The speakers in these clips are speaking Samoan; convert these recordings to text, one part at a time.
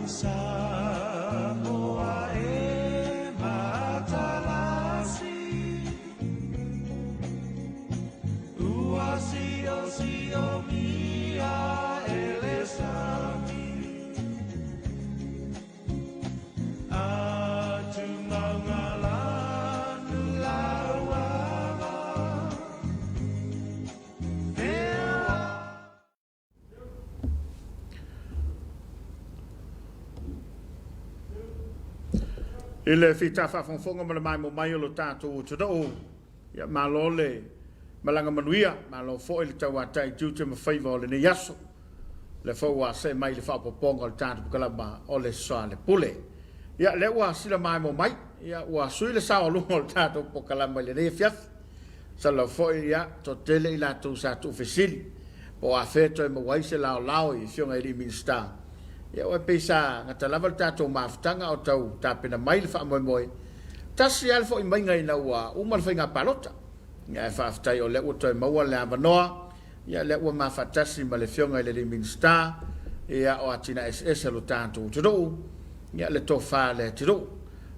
Samoa e matalasi Ua siosiomi aʻe le sami I le fita faafogafoga ma le maimoa mai o lo tatou atunuu, ia malo le malaga manuia, malo foi le tauatai i tiute ma faiva o lenei aso. Lea foi ua see mai i le faaopoopoga o le tatou polokalama o le Soalepule. Ia, lea ua sila maimoa mai, ia ua sui le sao o luga o le tatou polokalama i lenei afiafi. Masalo foi, ia, toatele i latou sa tuufesili po o afea e toe maua ai se laolao i Afioga i alii Minisita. Ia, aua e pei sa gata lava le tatou mafutaga o tau tapena mai le faamoemoe. Tasi lava le foi maiga ina ua uma le faiga palota. Ia, ae faafetai o lea ua toe maua le avanoa. Ia, lea ua ma faatasi ma le Afioga i le alii Minisita, ia, o atinae eseese a lo tatou atunuu, ia, le tofa a le atunuu.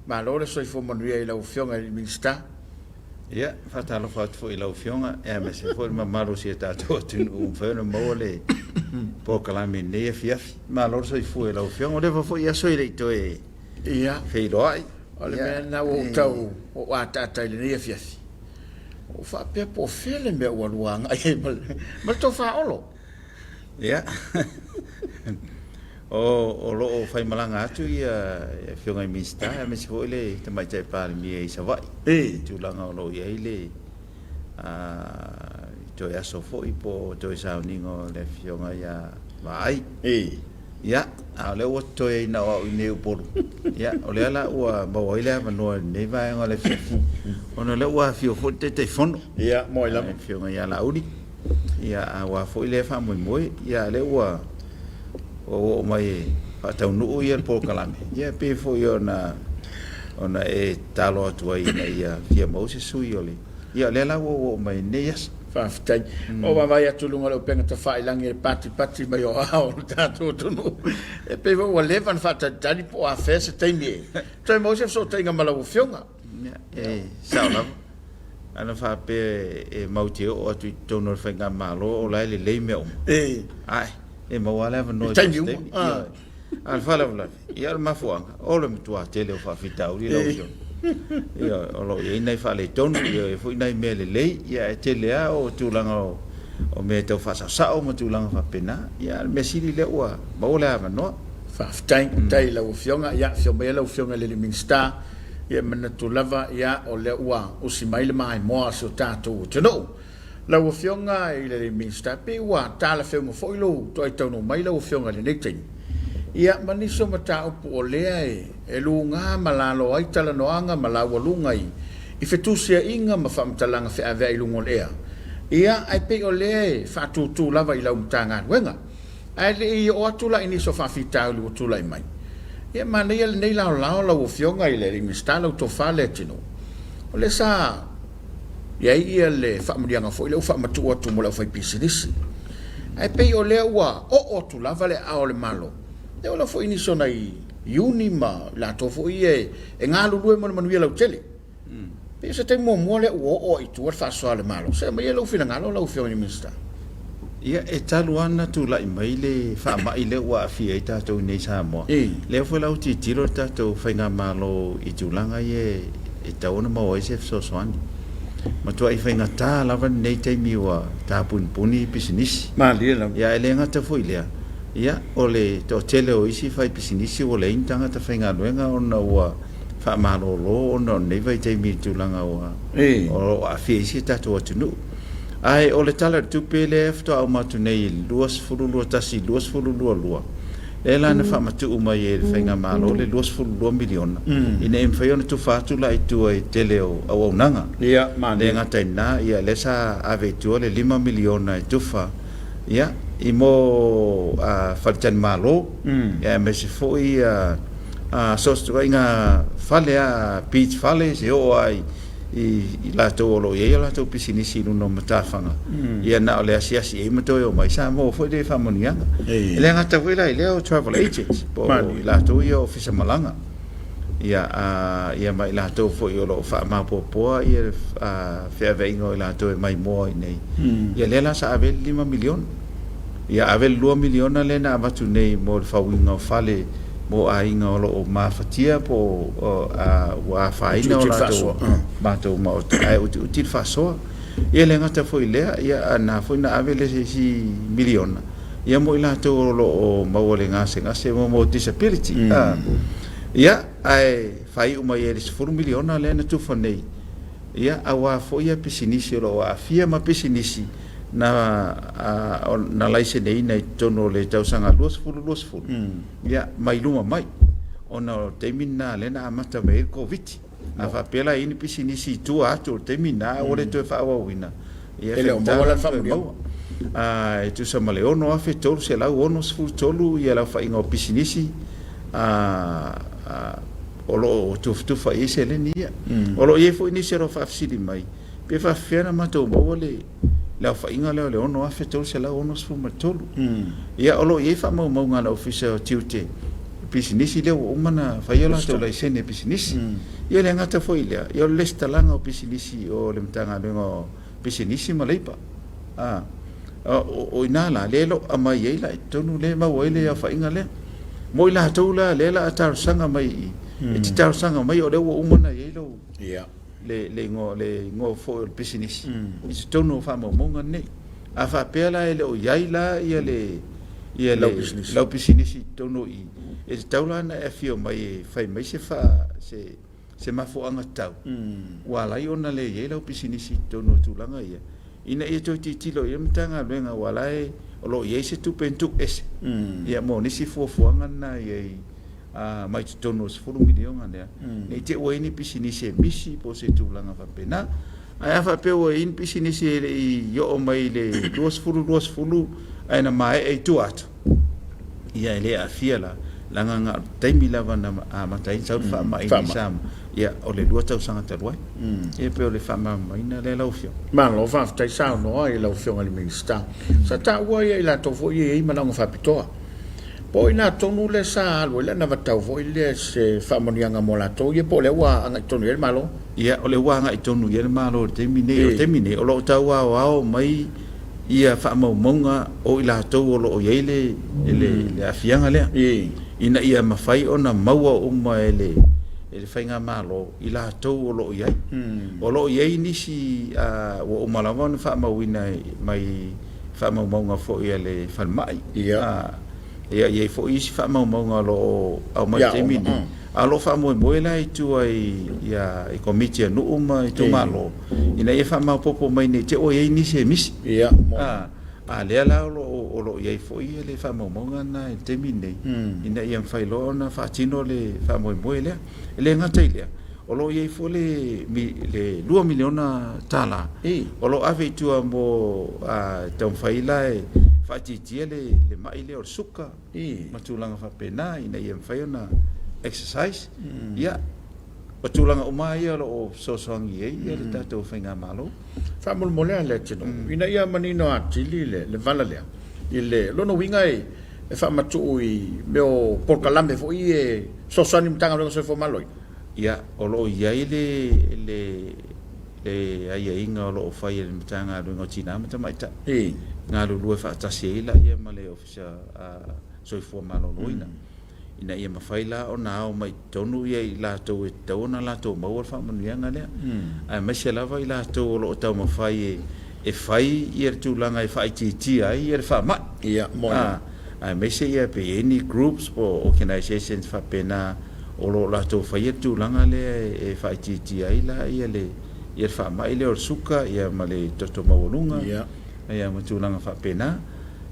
Malo le soifua manuia i lau Afioga i le Minisita. Ia, e faatalofa atu foi i lau Afioga aemaise foi le mamalu o si o tatou atunuu ua mafai ona maua le polokalame i lenei afiafi. Malo le soifua i lau Afioga. Ua leva foi aso e le i toe feiloai. O le mea lena ua ou tau ou ataata i lenei afiafi. Ua ou faapea po o fea le mea ua lua agai ai ma le tofa Olo. Ia, o lo o faimalaga atu ia Afioga i Minisita aemaise foi le Tamaitai Palemia i Savaii i le tulaga o lo o i ai le toe aso foi po o toe sauniga o le Afioga ia Vaai. Ia, a o lea ua totoe ai na o au i inei i Upolu. Ia, o lea la ua maua ai le avanoa i lenei vaega o le afiafi, ona o lea ua afio foi le Taitaifono. Ia, moe lava. Le Afioga ia Laauli. Ia, aua foi lea faamoemoe. Ia, o lea ua oo mai e faataunuu ia le polokalame. Ia, e pei foi ona ona e tatalo atu ai ina ia fia maua se sui o le... Ia, o lea la ua oo mai i lenei aso. Faafetai. Ua vaavaai atu i luga o le upega tafailagi i le patipati mai o ao o le tatou atunuu. E pei foi ua leva ona faatalitali po o afea se taimi e toe maua se fesootaiga ma lau Afioga. E sao lava. Ana faapea e matou te oo atu i totonu o le faigamalo o la e lelei mea uma. Ae, e maua lava le avanoa i taimi uma. A o le faalavelave, ia o le mafuaaga, o le matua tele o faafitauli lau Afioga. Ia, o lo o i ai nai faaletonu, ia e i ai foi nai mea lelei, ia ae tele lava o tulaga o mea e tau faasaosao ma tulaga faapena. Ia a o le mea sili lea ua maua le avanoa. Faafetai, faafetai i lau Afioga. Ia, afio maia lau Afioga i le Minisita. Ia, e manatu lava, ia, o lea ua usi mai le maimoa a si o tatou atunuu. Lau Afioga i le Minisita, pei ua talafeuga foi lou toai taunuu mai lau Afioga i lenei taimi, ia ma nisi o mataupu o lea e luga ma lalo ai talanoaga ma laualuga i fetusiaiga ma faamatalaga feaveai i luga o le ea, ia ae pei o lea e faatūtū lava i lau Matagaluega. Ae le i oo atu la i nisi o faafitauli ua tulai mai, ia e manaia lenei laolao lau Afioga i le Minisita, lau tofa Leatinuu, o lea sa i ai ia le faamanuiaga foi lea ua faamatuu atu mo le aufaipisinisi. Ae pei o lea ua oo atu lava le aao o le Malo, e ola foi nisi o nai iuni ma i latou foi ia e galulue mo le manuia lautele. Pei o se taimi muamua lea ua oo ai i tua le faasoa a le Malo. Se aumai lou finagalo lau Afioga i le Minisita. Ia, e talu lava ona tulai mai le faamai lea ua aafia ai tatou i inei i Samoa, lea foi la ua tilotilo le tatou faigamalo i tulaga ia e tatau ona maua ai se fesoasoani. Matuai faigata lava lenei taimi ua tapunipuni pisinisi. Malie lava. Ia, e le gata foi i lea, ia, o le toatele o isi faipisinisi ua leai ni tagata faigaluega ona ua faamalolo ona o lenei vaitaimi i le tulaga ua o lo o aafia ai si o tatou atunuu. Ae o le Tala o le Tupe lea faatoa uma atu nei i le 2021/2022, lea la na faamatuu mai e le Faigamalo le $22 miliona ina ia mafai ona tufa atu la i tua i le tele o auaunaga. E le gata i lena, ia lea sa ave i tua le $5 miliona e tufa ia i mo faletalimalo, aemaise foi so o se ituaiga fale lava, beach fales e oo lava i i latou o lo o i ai a latou pisinisi i luga o matafaga, ia na o le asiasi i ai ma toe omai, sa maua foi le faamanuiaga. E le gata foi la i lea o travel agents, po o i latou ia ofisa malaga, ia, a, ia ma i latou foi o lo o faamaopoopoa ia feaveaiga o i latou e maimoa i inei, ia lea la sa ave ai le $5 miliona. Ia ave le $2 miliona lea na avatu nei mo le fauina o fale mo aiga o lo o mafatia po o ua afaina o latou matou maota ae utiuti le faasoa. Ia e le gata foi i lea, ia na foi na ave le isi miliona ia mo i latou o lo o maua i le gasegase mo disability. Ia ae faaiu mai ai i le $10 miliona lea na tufa nei Ia, aua foi ia pisinisi o lo o aafia ma pisinisi na na laiseneina i totonu o le tausaga 2020, ia, mai luma mai, ona o le taimi lena lea na amata mai ai le Koviti. A faapea la e i ai ni pisinisi i tua atu o le taimi lena ae ua le toe faaauauina, ia, e faigata la ona toe maua. E tusa ma le 6,363 le aofaiga o pisinisi o lo o tufatufa i ai seleni ia. O lo o i ai foi nisi o lo o faafesili mai, pe faapefea ona matou maua le le aofaiga lea o le 6,363. Ia, o lo o i ai faamaumauga a le Ofisa o Tiute i pisinisi lea ua uma ona fai a latou laisene pisinisi. Ia e le gata foi i lea, ia o le resitalaga o pisinisi o le Matagaluega o Pisinisi ma Leipa. A, o i ina la, lea e le o aumai ai la i totonu lea e maua ai le aofaiga lea. Mo i latou la lea o le a talosaga mai i i, e te talosaga mai o lea ua uma ona i ai lou, le, le igoa, le igoa foi o le pisinisi i totonu o faamaumauga nei. A faapea la e le o i ai la ia le, ia le, lau pisinisi i totonu i i, e tatau la ona e afio mai e fai mai se faa, se, se mafuaaga tatau ua ala ai ona le i ai lau pisinisi i totonu o tulaga ia, ina ia toe tilotilo i ai le Matagaluega aua la e o lo o i ai se tupe na tuu ese ia mo nisi fuafuaga na i ai mai totonu o le $10 miliona lea, ne i te i ua i ai ni pisinisi e misi po o se tulaga faapena. Ae a faapea ua i ai ni pisinisi e le i oo mai i le 2020 ae na maea i tua atu, ia e le aafia la, leaga na o le taimi lava na amata ai ona sau le faamai i Samoa, ia o le 2 tausaga talu ai. Ia pei o le faamalamalamaina lea lau Afioga. Malo faafetai saunoa i lau Afioga i le Minisita. Sa taua ia i latou foi ia e i ai manaoga faapitoa. Po o ina tonu lea sa alu ai le anavatau foi lea se faamanuiaga mo latou ia po o lea ua agai tonu i ai le Malo? Ia, o lea ua agai tonu i ai le Malo i le taimi nei. O le taimi nei, o lo o tau aoao mai ia faamaumauga o i latou o lo o i ai le, le, le aafiaga lea, ina ia mafai ona maua uma e le, e le Faigamalo i latou o lo o i ai. O lo o i ai nisi ua uma lava ona faamauina mai faamaumauga foi a le falemai. Ia, e i ai foi isi faamaumauga o lo o aumai i le taimi nei, a o lo o faamoemoe la i tua i, i komiti a nuu ma itumalo ina ia faamaopoopo mai ne i te i ua i ai nisi e misi. A lea la o lo o i ai foi le faamaumauga lena i le taimi lenei, ina ia mafai loa ona faatino le faamoemoe lea. E le gata i lea, o lo o i ai foi le $2 miliona o lo o ave i tua mo taumafai la e faaitiitia le mai lea o le suka ma tulaga faapena ina ia mafai ona exercise. Ia, o tulaga uma lava ia o lo o fesoasoani i ai le tatou faigamalo. Faamolemole a Leatinuu, ina ia manino atili le vala lea i le lona uiga e faamatuu i mea o polokalame foi ia e fesoasoani i le Matagaluega o le Soifua Maloloina. Ia, o lo o i ai le le le aiaiga o lo o fai e le Matagaluega o Tina ma Tamaitai, e galulue faatasi ai laia ma le Ofisa Soifua Maloloina, ina ia mafai la ona ao mai i totonu ia i latou e tatau ona latou maua le faamanuiaga lea, aemaise lava i latou o lo o taumafai e fai ia le tulaga e faaitiitia ai le faamai. Ia, moni. Aemaise ia pe i ai ni groups po o organizations faapena o lo o latou faia le tulaga lea e faaitiitia ai la ia le ia le faamai lea o le suka ia ma le toto maualuga ia ma tulaga faapena.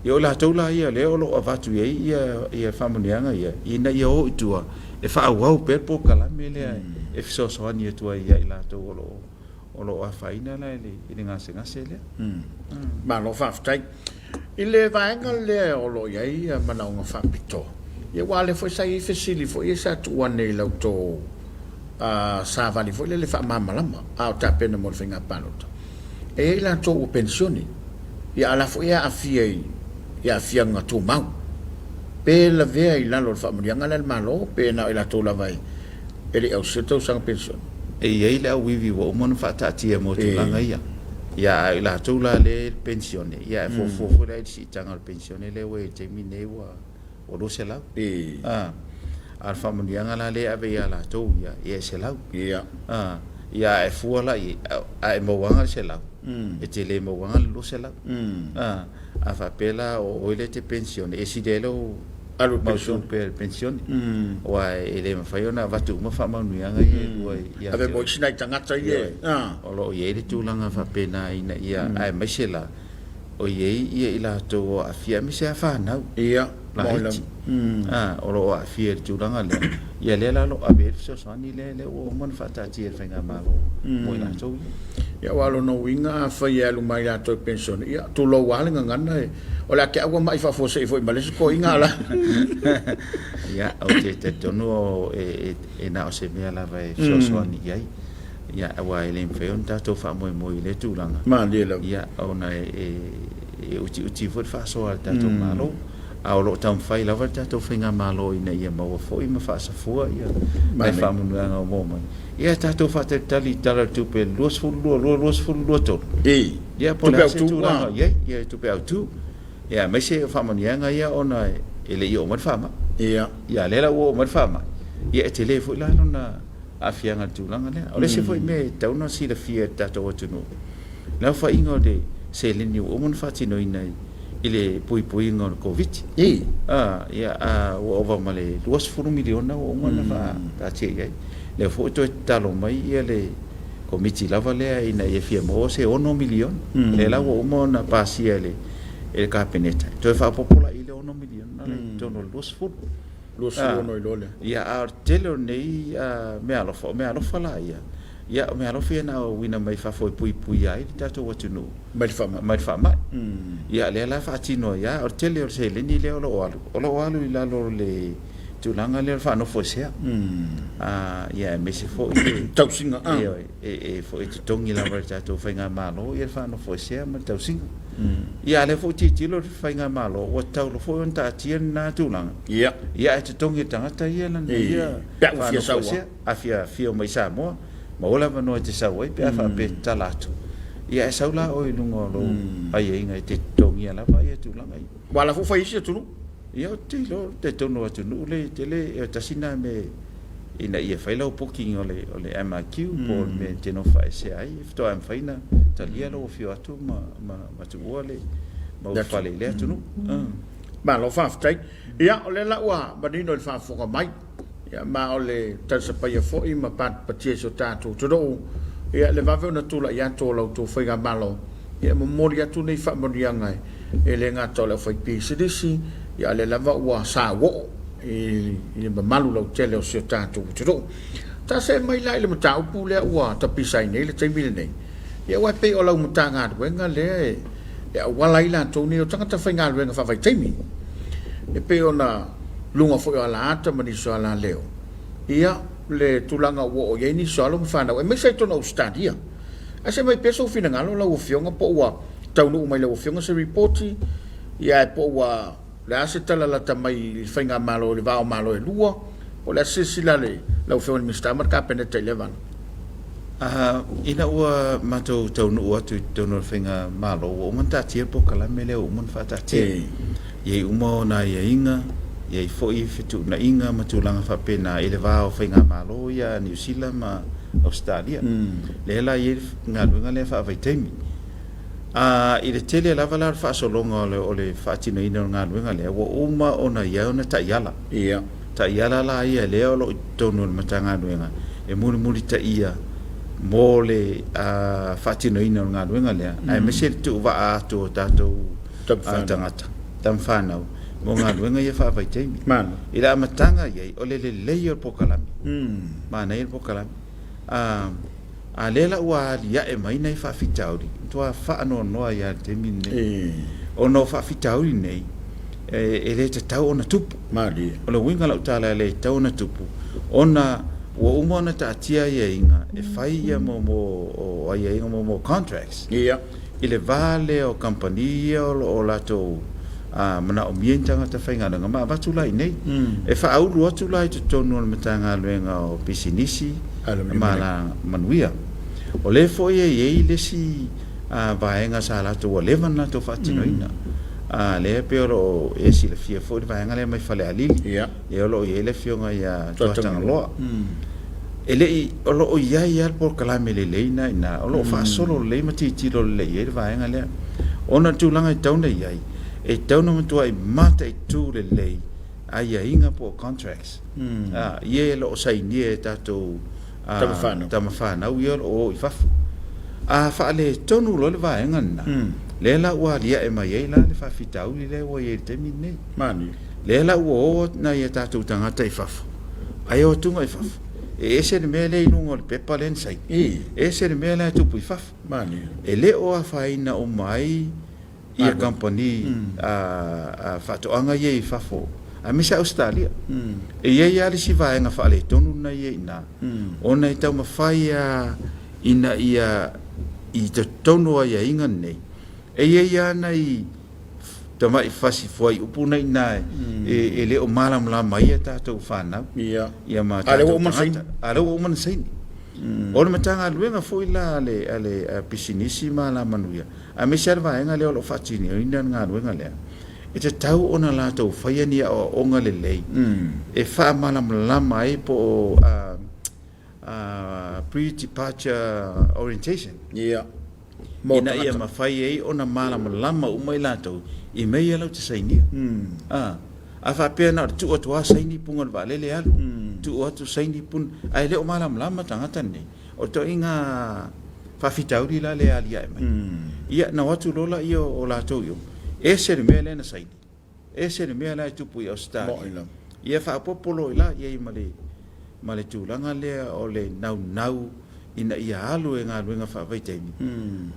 Ia o latou la ia lea o lo o avatu i ai ia ia faamanuiaga ia ina ia o i tua e faaauau pea le polokalame lea e fesoasoani atu ai ia i latou o lo o o lo o afaina la i le gasegase lea. Malo faafetai. I le vaega lea o lo o i ai manaoga faapitoa, ia aua o lea foi sa i ai fesili foi ia sa tuu ane i la outou savali foi lele faamalamalama a o tapena mo le faiga palota. E i ai latou ua penisione, ia a o la foi e aafia i aafiaga tumau. Pe lavea i lalo o le faamanuiaga lea a le Malo pe na o i latou lava e le i ausia le tausaga penisione. E i ai le auivi ua uma ona faataatia mo tulaga ia. Ia a o i latou la lea e i le penisione, ia e fuafua foi la i le siitaga o le penisione lea ua i ai i le taimi lenei ua 200. A o le faamanuiaga la lea e ave ia latou ia, ia e 100. Ia a e fua la i ai, a e mauaga le 100, e te le mauaga le 200. A faapea la o oe lea e te penisione, e sili ai lou alu mautu pea i le penisione, aua e le mafai ona avatu uma faamanuiaga ia e lua ia te oe. Ave mo isi nai tagata ia. O lo o i ai le tulaga faapena ina ia, aemaise la, o i ai ia i latou o aafia, aemaise lava fanau laiti o lo o aafia i le tulaga lea, ia lea la o lo o ave i ai le fesoasoani lea, lea ua uma ona faataatia e le Faigamalo mo i latou ia. Ia, aua o lona uiga afai e alu mai latou i penisione, ia tulou lava le gagana, o le a te au mai faafuasei foi ma le isi toeaiina a la. Ia, ou te talitonu e na o se mea lava e fesoasoani i ai. Ia, aua e le mafai ona tatou faamoemoe i lea tulaga. Malie lava. Ia, ona e utiuti foi le faasoa a le tatou Malo. A o lo o taumafai lava le tatou Faigamalo ina ia maua foi ma faasafua ia nai faamanuiaga o maua mai. Ia, tatou faatalitali i Tala o le Tupe 2022 2023. Ia, po o le a se tulaga o i ai, ia, tupe autu. Ia, aemaise o faamanuiaga ia ona e le i oo mai le faamai. Ia, lea la ua oo mai le faamai, ia e tele foi la lona aafiaga i le tulaga lea. O le isi foi mea e tatau ona silafia e le tatou atunuu, le aofaiga o le seleni ua uma ona faatinoina i le puipuiga o le Koviti. Ia, ua ova ma le $20 miliona ua uma ona faataatia i ai. Lea foi ua toe tatalo mai ia le Komiti lava lea ina ia fia maua se $6 miliona. Lea la ua uma ona pasia e le Kapeneta, toe faaopoopo la i le $6 miliona lea i totonu o le 20. 26 i loa lea. Ia, a o le tele o nei meaalofa, o meaalofa la ia, ia o meaalofa ia na auina mai fafo e puipuia ai le tatou atunuu mai le faamai. Mai le faamai. Ia, lea la e faatino ai lava, o le tele o le seleni lea o lo o alu, o lo o alu i lalo o le tulaga lea o le faanofoesea. Ia, aemaise foi le tausiga. Ioe, e foi e totogi lava e le tatou Faigamalo ia le faanofoesea ma le tausiga. Ia, a o lea foi ua tilotilo le Faigamalo, ua tatau loa foi ona taatia lena tulaga. Ia, ae totogi e le tagata ia lana ia pe a ua fia sau faanofoesea. A fia afio mai Samoa, maua le avanoa e te sau ai pe a faapea e tatala atu. Ia, ae sau la oe i luga o lou aiaiga e te totogia lava ia tulaga ia. Ua ala foi fai isi atunuu. Ia, ou te iloa, ou te talitonu o atunuu lea e tele, e tasi lena mea ina ia fai lau booking o le, o le MRQ po o le mea e te nofo faaesea ai, faatoa mafai ona talia lou afio atu ma, ma, ma tuua le mau fale i lea atunuu. Malo faafetai. Ia, o lea la ua manino i le faafofoga mai, ia, ma o le talisapaia foi ma patipatia i si o tatou atunuu, ia, le vave ona tulai atu o la outou Faigamalo, ia, e momoli atu nei faamanuiaga e le gata o le aufaipisinisi, ia, a o lea lava ua sauoo i le mamalu lautele o si o tatou atunuu. Ta see mai la i le mataupu lea ua tapisa ai nei le taimi lenei, ia, aua e pei o lau Matagaluega lea e auala ai latou nei o tagata faigaluega faavaitaimi, e pei ona luga foi o alaata ma nisi o alaleo, ia, le tulaga ua oo i ai nisi o alo ma fanau, aemaise ai totonu o Ausetalia. Ae se mai pea sou finagalo lau Afioga po ua taunuu mai lau Afioga se ripoti, ia ae po ua le a se tala lata mai i le Faigamalo i le va o Malo e lua, po o le a se silasila a lau Afioga i le Minisita ma le Kapeneta i lea vaega. Ina ua matou taunuu atu i totonu o le Faigamalo, ua uma ona taatia le polokalame lea ua uma ona faataatia. E i ai uma ona aiaiga, e i ai foi fetuunaiga ma tulaga faapena i le va o Faigamalo ia a Niu Sila ma Ausetalia. Lea la e i ai le galuega lea faavaitaimi. I le tele lava la o le faasologa o le faatinoina o le galuega lea, ua uma ona i ai ona taiala. Taiala la ia lea o lo o i totonu o le Matagaluega e mulimulitaia mo le faatinoina o le galuega lea, aemaise le tuuvaa atu o tatou tagata, tamafanau, mo galuega ia faavaitaimi. I le amataga i ai, o le lelei o le polokalame, manaia le polokalame. A lea la ua aliae mai nai faafitauli, matua faanoanoa ai lava i le taimi lenei. Ona o faafitauli nei, e le tatau ona tupu. Malie. O le uiga o lau tala e le tatau ona tupu, ona Ua uma ona taatia aiaiga e fai ia mo mo o aiaiga mo mo contracts. Ia. I le va lea o kamupani ia o lo o latou manaomia ni tagata faigaluega ma avatu la i inei. E faaulu atu la i totonu o le Matagaluega o Pisinisi ma Alamanuia. O lea foi e i ai le isi vaega sa latou ua leva ona latou faatinoina. Lea pei o lo o e silafia foi le vaega lea mai Falealili. Ia. Lea o lo o i ai le afioga ia Tuatagaloa. E le i, o lo o i ai lava le polokalame lelei lena i ina, o lo o faasolo lelei ma tilotilo lelei i ai le vaega lea. Ona o le tulaga e tatau ona i ai, e tatau ona matuai mataitu lelei aiaiga po o contracts ia e lo o sainia e tatou tama fanau ia o lo o o i fafo. A faaletonu loa le vaega lena, lea la ua aliae mai ai la le faafitauli lea ua i ai i le taimi lenei. Lea la ua o nai a tatou tagata i fafo, ae o atuga i fafo, e ese le mea lea i luga o le pepa lea na saini, ese le mea la e tupu i fafo. E le o afaina uma ai ia kamupani faatoaga ia i fafo, aemaise Ausetalia. E i ai lava le isi vaega faaletonu lena e i ai i ina, ona e taumafai lava ina ia i totonu o aiaiga nei, e i ai lava nai tamai fasi fuaiupu na i ina e le o malamalama ai a tatou fanau. Ia ma tatou tagata. A o lea ua uma ona saini. O le Matagaluega foi la a le Pisinisi ma Alamanuia, aemaise lava le vaega lea o lo o faatinoina le galuega lea, e tatau ona latou faia ni aoaoga lelei e faamalamalama ai po o pre-departure orientation. Ia. Ina ia mafai ai ona malamalama uma i latou i mea ia latou te sainia. A faapea na o le tuu atu lava saini puga o le vaalele alu, tuu atu saini puga, ae le o malamalama tagata nei. O le ituaiga faafitauli la lea e aliae mai. Ia, na o atu loa lea o latou i o, ese le mea lea na saini, ese le mea la e tupu i Ausetalia. Ia faaopoopo loa la i ai ma le tulaga lea o le naunau ina ia alu e galuega faavaitaimi,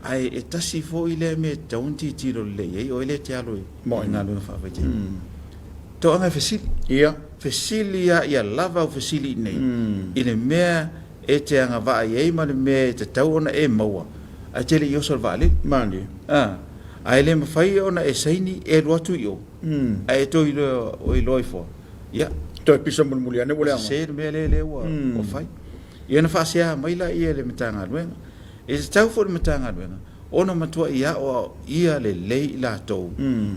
ae e tasi foi lea mea e tatau ona tilotilo lelei i ai, o ai lea e te alu i galuega faavaitaimi. Toaga e fesili. Ia. Fesili lava ia lava au fesili i inei i le mea e te agavaa i ai ma le mea e tatau ona e maua ae te le i oso i le vaalele. Malie. A, ae le mafai ona e saini e alu atu i o, ae e toe iloa ifo, ia. Toe pisa mulimuli ane ua leaga. Sese le mea lea ua fai. Ia ona faasea mai lea e le Matagaluega. E tatau foi i le Matagaluega ona matuai aoaoia lelei i latou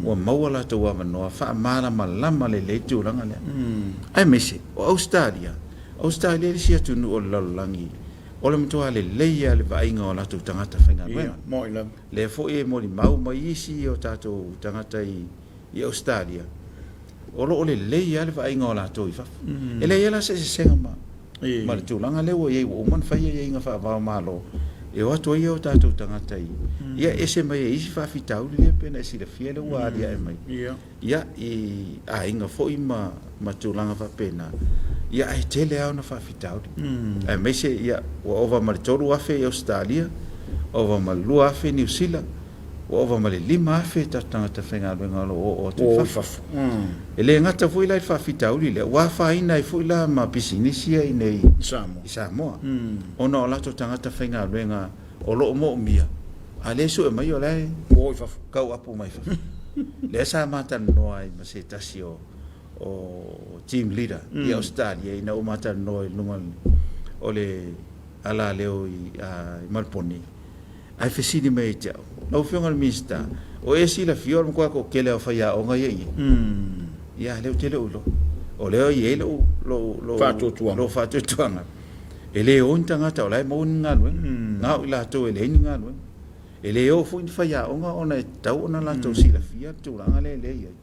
ua maua latou avanoa faamalamalama lelei le tulaga lea. Aemaise o Ausetalia, Ausetalia le isi atunuu o le lalolagi o le matua lelei lava le vaaiga o latou tagata faigaluega. Lea foi e molimau mai isi o tatou tagata i Ausetalia, o lo o lelei lava le vaaiga o latou i fafo. E leai lava la se eseesega ma ma le tulaga lea ua i ai, ua uma ona fai aiaiga faava-o-Malo e o atu ai o tatou tagata i, ia ese mai ai isi faafitauli lea pei ona e silafia lea ua aliae mai, ia, i aiga foi ma tulaga faapena, ia ae tele lava ona faafitauli. Aemaise, ia, ua ova ma le 3,000 i Ausetalia, ova ma le 2,000 i Niu Sila, Ua ova ma le 5,000 tatou tagata faigaluega o lo o oo atu i fafo. E le gata foi la i le faafitauli lea, ua afaina ai foi la ma pisinisi ia i inei i Samoa, ona o latou tagata faigaluega o lo o moomia, a lea e sue mai o la e tauapu mai fafo. Lea sa ma talanoa ai ma se tasi o team leader i Ausetalia ina ua ma talanoa i luga o le alaleo i Maleponi. Ae fesili mai ia te au, Lau Afioga i le Minisita, o e silafia o le matua toatele lava o faiaoga ia e i ai? Ia, lea ou te le o iloa. O lea e i ai lou, lou, lou, Faatuatuaga. lou faatuatuaga, e le o ni tagata o la e maua ni galuega. Na o i latou e leai ni galuega. E le o foi ni faiaoga ona e tatau ona latou silafia le tulaga lea e i ai.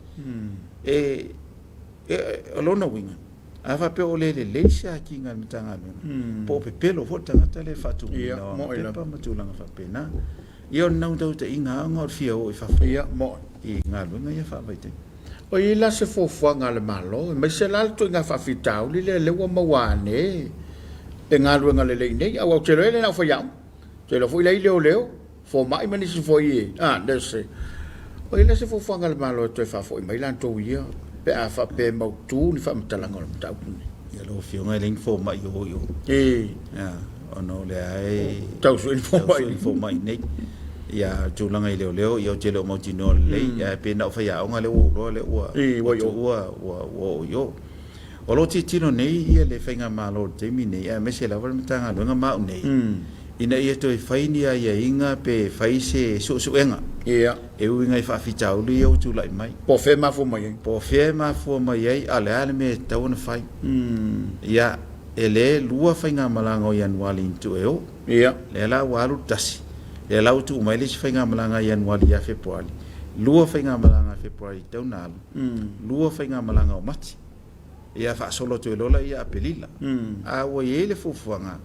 E, e, o lona uiga, A faapea o le lelei se akiga a le Matagaluega, po o pepelo foi le tagata lea i le faatumuina o ana pepa ma tulaga faapena. Ia o le naunautaiga lava ona o le fia o i fafo i galuega ia faavaitaimi. O i ai la se fuafuaga a le Malo, aemaise la le ituaiga faafitauli lea lea ua maua ane e galuega lelei nei, aua ou te iloa e le na o faiaoga, ou te iloa foi la e i ai leoleo, fomai ma nisi foi e, a, nurse. O i ai la se fuafuaga a le Malo e toe faafoi mai latou ia pe a faapea e mautu ni faamatalaga o le mataupu lenei? Ia lau Afioga e leai ni fomai o o i o. Ia, ona o lea e tau sue ni fomai. Tau sue ni fomai nei. Ia, tulaga i leoleo, ia ou te le o mautinoa lelei, ae pe na o faiaoga lea ua ou iloa lea ua tuua ua oo i o. O lo o tilotilo nei ia le Faigamalo i le taimi nei, aemaise lava le Matagaluega ma au nei, ina ia toe fai ni aiaiga pe fai se suesuega e uiga i faafitauli ia ua tulai mai. Po o fea e mafua mai ai. Po o fea e mafua mai ai, a o le a le mea e tatau ona fai. Ia, e le lua faigamalaga o Ianuali i tua e o. Lea la ua alu le tasi, lea la ua tuu mai le isi faigamalaga ia Ianuali ia Fepuari, lua faigamalaga a Fepuari e tatau ona alu, lua faigamalaga o Mati. Ia faasolo atu ai loa la ia Aperila. A ua i ai le fuafuaga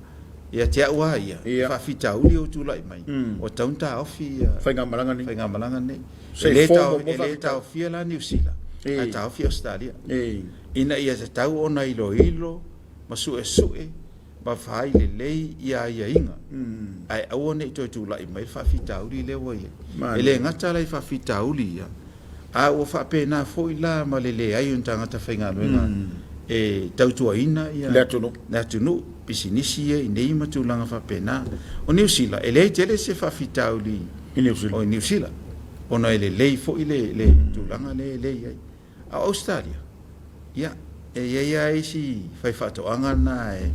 ia te au lava ia, e faafitauli ua tulai mai, ua tatau ona taofi ia faigamalaga nei. Faigamalaga nei. E le taofia la Niu Sila, ae taofi Ausetalia. Ina ia tatau ona iloilo ma suesue ma fai lelei ia aiaiga, ae aua ne i toe tulai mai le faafitauli lea ua i ai. E le gata la i faafitauli ia, a ua faapena foi la ma le leai o ni tagata faigaluega e tautuaina le atunuu, le atunuu, pisinisi ia i inei ma tulaga faapena. O Niu Sila, e leai tele se faafitauli i Niu Sila, i Niu Sila ona e lelei foi le tulaga lea e i ai. A o Ausetalia, ia, e i ai lava isi faifaatoaga na e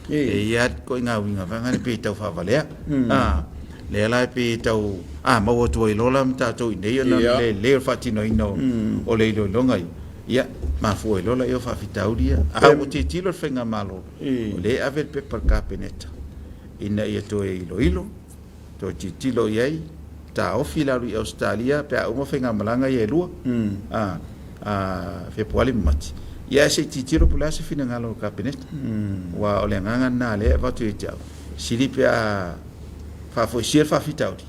i ai lava ituaiga uiga foi lea pei e tau faavalea. A, lea la e pei e tau a maua atu ai loa la ma tatou i inei ona o le lelei o le faatinoina o le iloiloga ia, ia, mafua ai loa lea o faafitauli ia. A ua tilotilo le faigamalo, o lea e ave le pepa i le Kapeneta ina ia toe iloilo, Toe tilotilo i ai, taofi le alu i Ausetalia pe a uma faigamalaga ia e lua, a Fepuali ma Mati. Ia ae se i tilotilo po o le a se finagalo o le Kapeneta. Aua o le agaga lena lea e avatu ia te au, sili pe a faafoisia le faafitauli,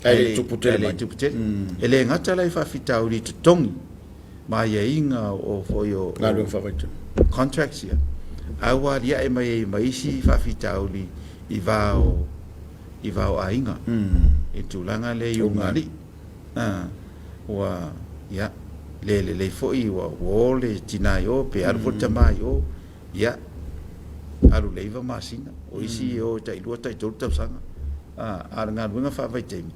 ae le i tupu tele mai. Tupu tele. E le gata la i faafitauli i totogi ma aiaiga o foi o galuega faavaitaimi, contracts ia, ae ua aliae mai ai ma isi faafitauli i va o i va o aiga i le tulaga lea i ulugalii. Ua, ia, le lelei foi ua o le tina i o pe alu foi le tama i o, ia, alu le 9 masina, o isi e o tai 2 tai 3 tausaga. A o le galuega faavaitaimi,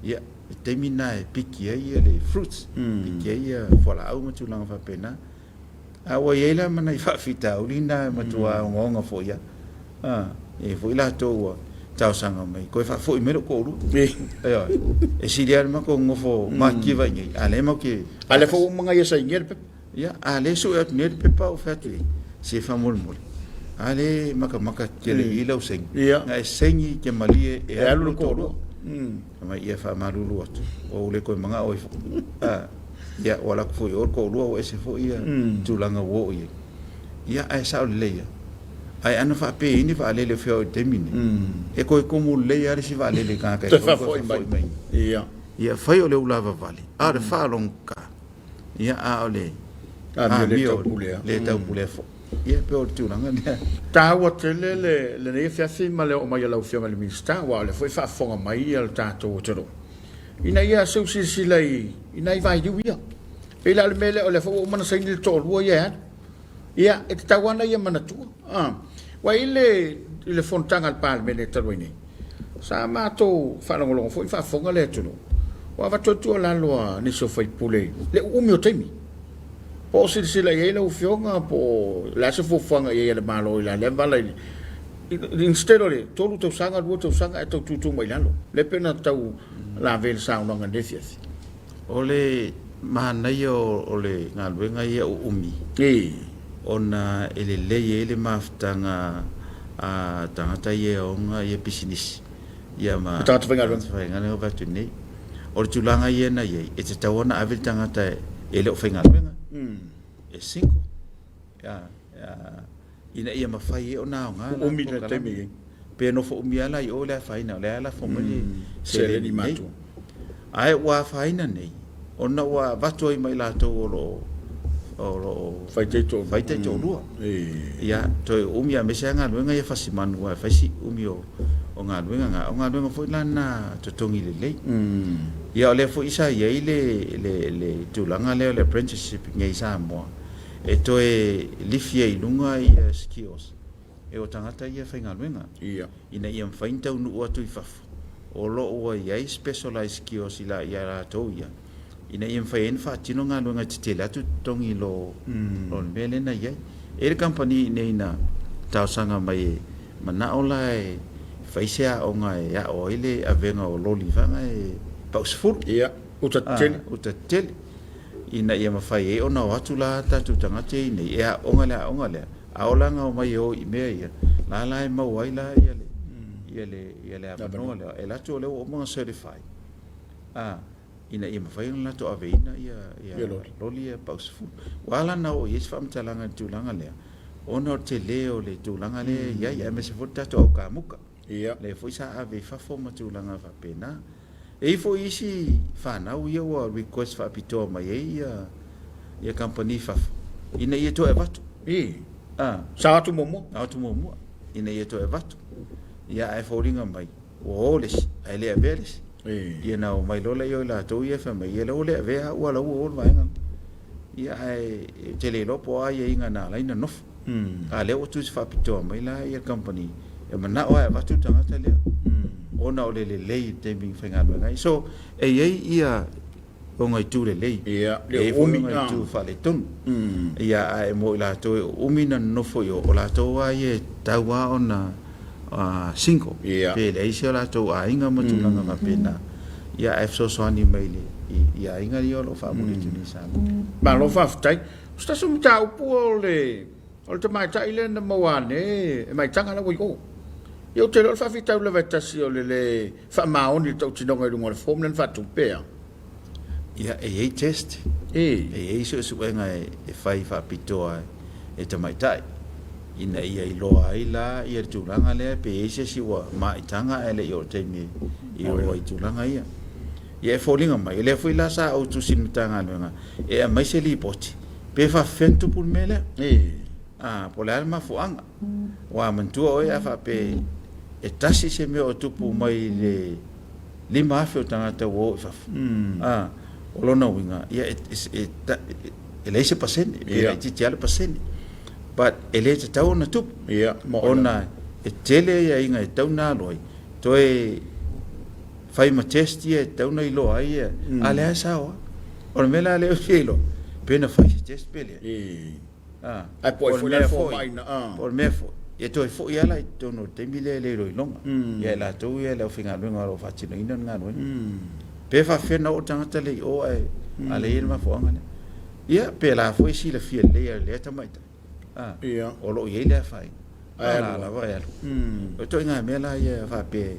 ia, le taimi lena e piki ai le fruits, piki ai fualaau ma tulaga faapena. A ua i ai la ma nai faafitauli na e matua ogaoga foi lava. A, e i ai foi latou ua talosaga mai, toe faafoi mai lou toalua. Ioe. E sili lava le matou nonofo matitiva i inei, a o lea matou te... A o lea foi ua uma ona ia sainia le pepa. Ia, a o lea e sue atu nei le pepa ou fai atu i ai, se faamolemole, a lea e matamata tele i i lau saini, na e saini e te malie e alu lou toalua. Fai mai, ia faamalulu atu, ua ou le toe manao ai foi. A, ia, ua alu atu foi i o le toalua ua ese foi ia tulaga ua oo i ai. Ia, ae sao lelei lava. Ae ana faapea e i ai ni vaalele o feoai i le taimi lenei, e toe tumu lelei lava le isi vaalele i tagata e toe faafoi mai. Ia. Ia, fai o le ulavavale, a o le faalogogata, ia, a o le amio le taupulea foi. Ia, pei o le tulaga lea. Taua tele lenei afiafi ma le oo mai a lau Afioga i le Minisita, aua o lea foi e faafofoga mai le tatou atunuu, ina ia seu silasila i nai vailiu ia. Pei la o le mea lea, o lea foi ua uma ona saini le toalua ia e alu. Ia, e tatau lava ona ia manatua. Aua i le fonotaga a le Palemene talu ai nei, sa matou faalogologo foi faafofoga le atunuu, ua avatu ai le tuualalo a nisi o sui usufono i le uumi o taimi. Po o silasila i ai lau Afioga po o le a se fuafuaga i ai a le Malo i la lea vala i instead o le 3 tausaga, 2 tausaga ae tau tutu mai i lalo. Lea pei ona tau lavea i le saunoaga i lenei afiafi. O le manaia o le galuega ia uumi, ona e lelei ai le mafutaga a tagata ia e ona pisinisi ia ma tagata faigaluega vaai atu nei. O le tulaga ia na i ai, e tatau ona ave le tagata e le o faigaluega, e single, ina ia mafai ai ona aoga la Umi le taimi i ai. Pe nofo umi lava la i o le afaina, o lea lava lafo mai le seleni matua. Ae ua afaina nei, ona ua avatu ai ma i latou o lo o fai taitoalua. Ia, toe umi aemaise lava galuega ia fasimanu, aua e fai si umi o galuega na. O galuega foi la na totogi lelei. Ia, o lea foi sa i ai le tulaga lea o le apprenticeship i inei i Samoa. E toe lifi ai i luga ia skills e o tagata ia faigaluega ina ia mafai ona taunuu atu i fafo o lo o ua i ai specialized skills i a latou ia ina ia mafai ai ona faatino galuega e tetele atu totogi i lo le mea lea na i ai. E i ai le kamupani i inei na talosaga mai e manao la e fai se aoga e ao ai le avega o loli faga e pau 10. Ia, uta tetele. Uta tetele. Ina ia mafai ai ona o atu la tatou tagata ia i inei e aoga le aoga lea, a oo la ina omai e o i mea ia, la la e maua ai la ia le, ia le, ia le avanoa lea. E alu atu o lea ua uma ona certify, a, ina ia mafai ona latou aveina ia, ia loli ia pau 10. Ua ala ona oo i ai se faamatalaga i le tulaga lea, ona o le tele o le tulaga lea e i ai, aemaise foi le tatou au kamuka. Lea foi sa ave i fafo ma tulaga faapena. E i ai foi isi fanau ia ua request faapitoa mai ai ia ia kamupani i fafo ina ia toe avatu. I. Sa o atu muamua. Sa o atu muamua ina ia toe avatu. Ia ae foliga mai ua o le isi ae le avea le isi. Ia na omai loa lea o i latou ia fai mai, ia lea ua le avea au a la ua o le vaega. Ia ae ou te le iloa po o a aiaiga na ala ai ona nofo. A lea ua tusi faapitoa mai la ia le kamupani e manao lava e avatu le tagata lea ona o le lelei i le taimi e faigaluega ai. So, e i ai ia ona itu lelei, e i ai foi ona itu faaletonu. Ia ae mo i latou e umi ona nonofo i o, o latou lava ia e tatau lava ona single, pe leai se o latou aiga ma tulaga faapena, ia ae fesoasoani mai i aiga ia o lo o faamuli atu nei i Samoa. Malo faafetai. O se tasi o mataupu o le o le tamaitai lea na maua ane e maitaga la ua i o. Ia ou te iloa o le faafitauli lava e tasi o le le faamaoni i le tautinoga i luga o le form lea na faatupea. Ia, e i ai test, e i ai suesuega e fai faapitoa e tamaitai ina ia iloa ai la ia le tulaga lea pe i ai se isi ua maitaga ae le i oo i le taimi e oo ai i tulaga ia. Ia e foliga mai, o lea foi la sa ou tusi i le Matagaluega e aumai se lipoti pe faafefea ona tupu le mea lea. A, po o le a le mafuaaga. Aua manatua oe a faapea e tasi se mea o tupu mai i le 5,000 o tagata ua o i fafo, a, o lona uiga, ia e leai se pasene, pe laitiiti lava le pasene. But e le tatau ona tupu, ona e tele aiaiga e tatau ona alu ai, toe fai ma test ia e tatau ona iloa ai ia, a lea e sao lava. O le mea la lea ou te fia iloa, pe na fai se test pe leai. Ae po o ai foi la le fomai na. Po o le mea foi, e toe foi lava la i totonu o le taimi lea i le iloiloga, ia i latou ia le aufaigaluega o lo o faatinoina le galuega. Pe faapefea ona oo le tagata lea i o ae a lea e i ai le mafuaaga lea. Ia pēlā foi e silafia lelei e lea tamaitai, o lo o i ai le afaina, a o la lava e alu. O ituaiga mea la ia faapea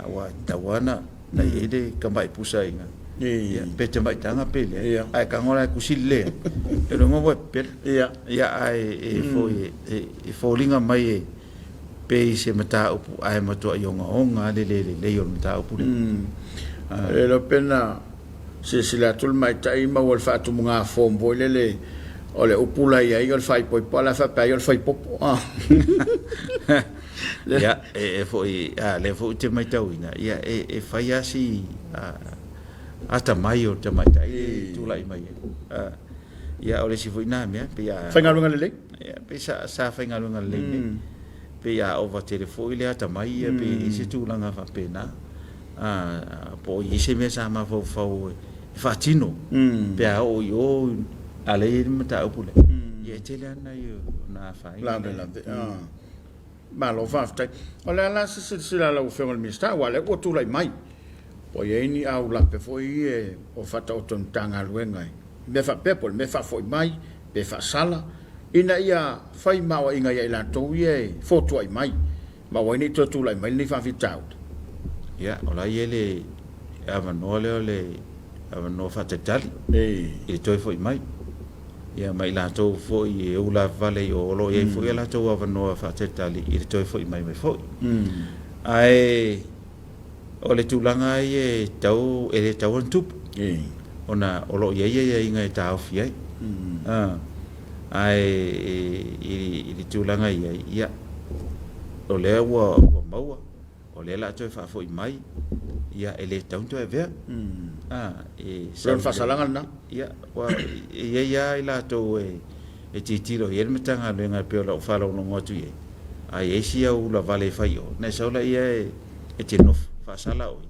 ua tatau lava ona i ai le tamai pusa i ina, ia, pe tamaitaga pe leai, ae tago la e tusi le leai, o lona uiga ua e pepelo. Ia, ae e foi e foliga mai e pei se mataupu ae matuai ogaoga lava le le lelei o le mataupu lea. E iloa pe na silasila atu le maitai maua le faatumuga form foi lele o le upu la i ai o le faaipoipo a o la e faapea ai o le faipopo. Ia, e foi, a lea foi ou te matauina, ia, e fai lava si atamai o le tamaitai e tulai mai ai. Ia, o le isi foi na mea, pei a... Faigaluega lelei? Ia, pei sa faigaluega lelei nei. Pei a ova tele foi le atamai, ia, pei e i ai se tulaga faapena. Po o i ai se mea sa mafaufau e faatino, pe a oo i o, a lea e i ai le mataupu lea. Ia, e tele lava nai o na afaina. Lave, lave. Malo faafetai. O le a la se silasila a lau Afioga i le Minisita, aua o lea ua tulai mai, ua i ai ni aulape foi ia o faataoto e le Matagaluega i mea faapea, po o le mea e faafoi mai pe faasala, ina ia fai ma aoaiga ia i latou ia e fotuai mai, ma aua ai ne i toe tulai mai lenei faafitauli. Ia, o la e i ai le avanoa lea o le avanoa faatalitali i le toe foi mai. Ia ma i latou foi e ulavavale i o, o lo o i ai foi a latou avanoa faatalitali i le toe foi mai mai foi. Ae o le tulaga ia e tatau, e le tatau ona tupu, ona o lo o i ai aiaiga e taofi ai. Ae i le tulaga e i ai, ia, o lea ua maua, o lea o le a toe faafoi mai, ia e le tatau ona toe avea. E sau. O le faasalaga lena. Ia, e i ai lava i latou e. E tilotilo i ai le Matagaluega e pei o lau faalogologo atu i ai, a i ai si au ulavale e fai i o, ona e sau laia e te nofo faasala oe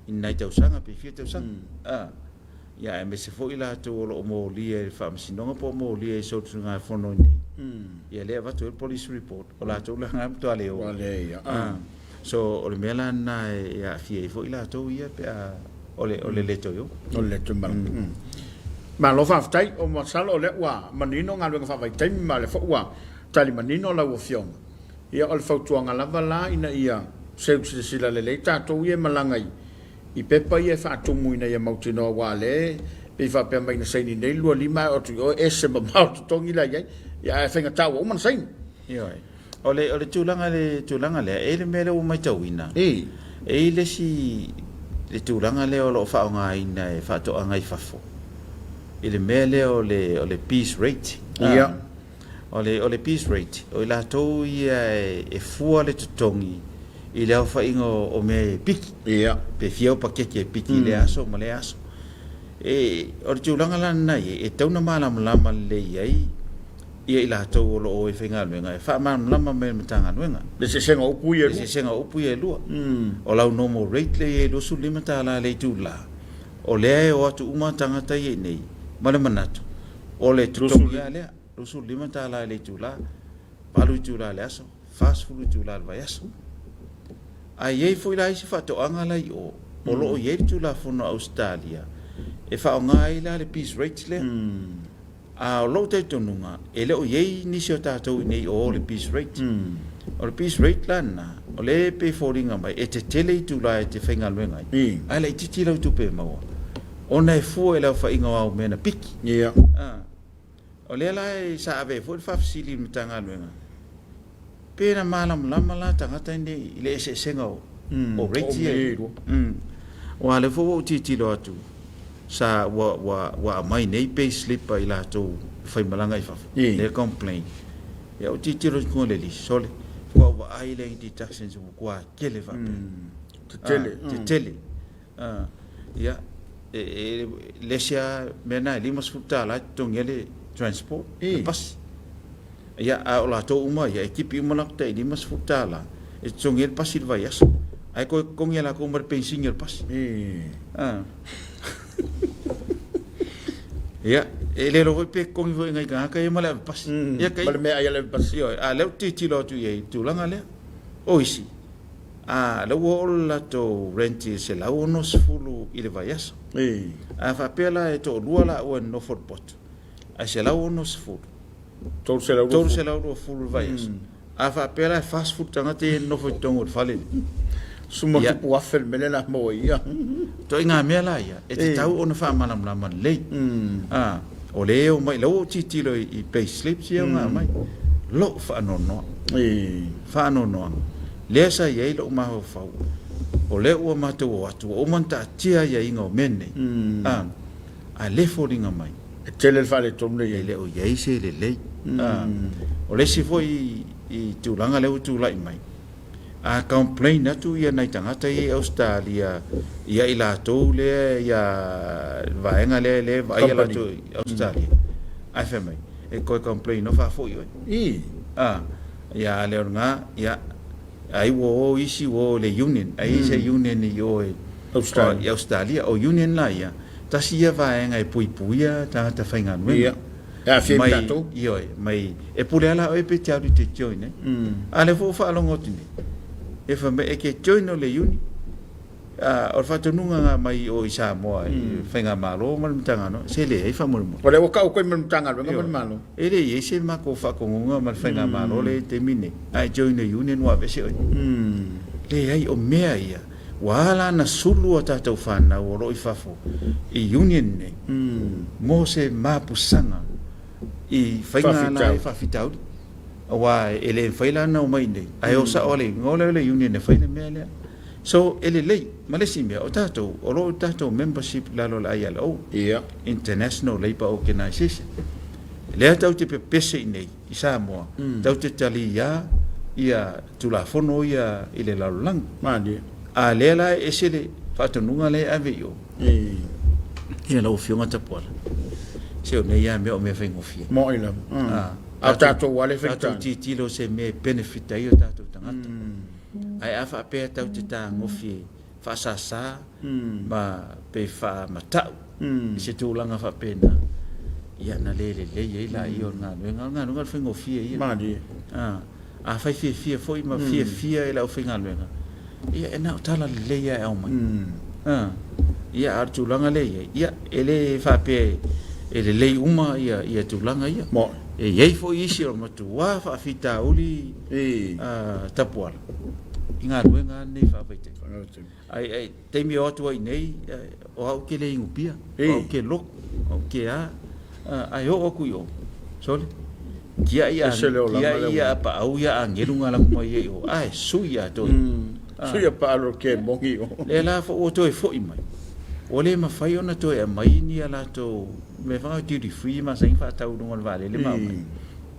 i ni nai tausaga pe fia tausaga. A, ia aemaise foi latou o lo o molia i le Faamasinoga po o molia i solitulafono i inei, ia lea e avatu ai le police report, o latou la na e matua le o. Ua leai, a. So, o le mea la lena e aafia ai foi latou ia pe a o le, o le le toe o. O le le toe malaga. Malo faafetai, o masalo o lea ua manino galuega faavaitaimi ma o lea foi ua tali manino lau Afioga. Ia o le fautuaga lava la ina ia seu silasila lelei tatou ia e malaga i pepa ia e faatumu ina ia mautinoa aua o lea e pei faapea mai na saini nei le 25 ae oo atu i o e ese mamao totogi la e i ai, ia ae faigata ua uma ona saini. Ioe. O le, o le tulaga le tulaga lea, e i ai le mea lea ua matauina, e i ai le isi le tulaga lea o lo o faaaogaina e faatoaga i fafo i le mea lea o le, o le piece rate. Ia. O le, o le piece rate, o i latou ia e fua le totogi i le aofaiga o mea e piki. Ia. Pe fia au pakeke e piki i lea aso ma lea aso. E, o le tulaga la lena e i ai, e tatau ona malamalama lelei ai ia i latou o lo o o e faigaluega e faamalamalama mai e le Matagaluega. Le eseesega o upu ia e lua. Le eseesega o upu ia e lua. O lau normal rate lea e i ai $25 i le itula, o lea e o atu uma tagata ia i inei ma le manatu o le totogi lava lea, $25 i le itula, 8 itula i le aso, 40 itula i le vaiaso. Ae i ai foi la isi faatoaga la i o, o lo o i ai le Tulafono a Ausetalia e faaaoga ai la le piece rate lea. A o lou talitonuga, e le o i ai nisi o tatou i inei o o i le piece rate. O le piece rate la lena, o lea e pei e foliga mai e tetele itula e te faigaluega ai, ae laitiiti lau tupe e maua, ona e fua i le aofaiga o au mea na piki. O lea la sa ave ai foi le faafesili i le Matagaluega, Pe na malamalama la tagata nei i le eseesega o o rates ia e lua. Aua o lea foi ua ou tilotilo atu, sa ua ua ua aumai nei pay slip a i latou e faimalaga i fafo, lea e complain. Ia ou tilotilo i luga o le lisi, sole, faatoa ou vaai lea i deductions ua matua tele faapea. Tetele. Tetele. Ia, e le isi lava mea lena e $50 e totogi ai le transport, le pasi. Ia, a o latou uma ia, e tipi uma latou tai $50 e totogi ai le pasi i le vaiaso. Ae toe totogi e latou ma le penisini o le pasi. Ia, e le iloa foi pe totogi foi e nai tagata ia ma le avepasi. Ia, ma le meaai a le avepasi. Ioe, a o lea ou te tilotilo atu i ai i le tulaga lea. O isi, A lea ua oo le latou rent i le $160 i le vaiaso. A faapea la e toalua laua e nonofo i le potu ae $160, $320 i le vaiaso. A faapea la e 40 tagata ia e nonofo i totonu o le fale lea. Suma tupu afe le mea lea o le a maua ai ia. Ituaiga mea la ia e tatau ona faamalamalama lelei. O lea e omai, la ua ou tilotilo i pay slips ia na aumai, lou faanoanoa, faanoanoa. Lea sa i ai lou mafaufau, o lea ua matou o atu, ua uma ona taatia aiaiga o mea nei, a, a le foliga mai. E tele le faaletonu lea e i ai. E le o i ai se lelei. A, o le isi foi i tulaga lea ua tulai mai, a complain atu ia nai tagata ia i Ausetalia ia i latou lea ia le vaega lea lea e vaaia latou i Ausetalia, ae fai mai, e toe complain o faafoi oe. A, ia a le o lena, ia, ai ua o isi ua o i le union, ai i ai se union i o i Ausetalia. O union la ia, tasi ia vaega e puipuia tagata faigaluega. E aafia ai ma tatou? Ioe, mai, e pule lava la oe pe te alu i te join ai. A o lea foi ua faalogo atu nei, e fai mai e te join o le uni, a, o le faatonuga na aumai i o i Samoa i le Faigamalo ma le Matagaluega, se leai faamolemole. O lea ua tau atu ai ma le Matagaluega ma le Malo. E le i ai se matou faatonuga ma le Faigamalo lea i le taimi lenei, a e join le union ua aveese oe. Leai, o mea ia, ua ala ona sulu a tatou fanau o lo o i fafo i union nei mo se mapusaga i faiga la e faafitauli. Aua e le mafai la ona omai i inei, ae o sao lava le igoa lea o le union e fai le mea lea. So, e lelei. Ma le isi mea, o tatou, o lo o tatou membership i lalo o le ILO, International Labour Organization. Lea tatou te pepese i inei i Samoa, tatou te taliā ia Tulafono ia i le lalolagi. Malie. A lea la e ese le faatonuga lea e ave i o. Ia lau Afioga Tapuala. Se o nei lava mea o mea faigofie. Mo'i lava. A, A o tatou ua le tatou faigata. tilotilo se mea e benefit ai o tatou tagata. Ae a faapea tatou te tagofi e faasasa ma pe faamata'u i se tulaga faapena, ia na le lelei ai laia o le galuega. O le galuega o le faigofie ia. Malie. A, afai fiafia foi ma fiafia i le aufaigaluega, ia e na o tala lelei lava e aumai. A, ia a o le tulaga lea e i ai, ia e le faapea e lelei uma ia tulaga ia. Mo'i. E i ai foi isi o le matua faafitauli tapuala i galuega lava nei faavaitaimi. Ai ai taimi e o atu ai nei, o au ke le inu pia, o au ke loku, o au ke a, ae oo atu i o, sole, tiai a, tiai a paau ia agelu nga alu atu mai ai i o, ae sui atoa. Sui a paalo ke mongi o. Lea la fo ua toe foi mai. Ua le mafai ona toe aumai ni a latou mea foi duty free masani faatau i luga o le vaalele ma aumai.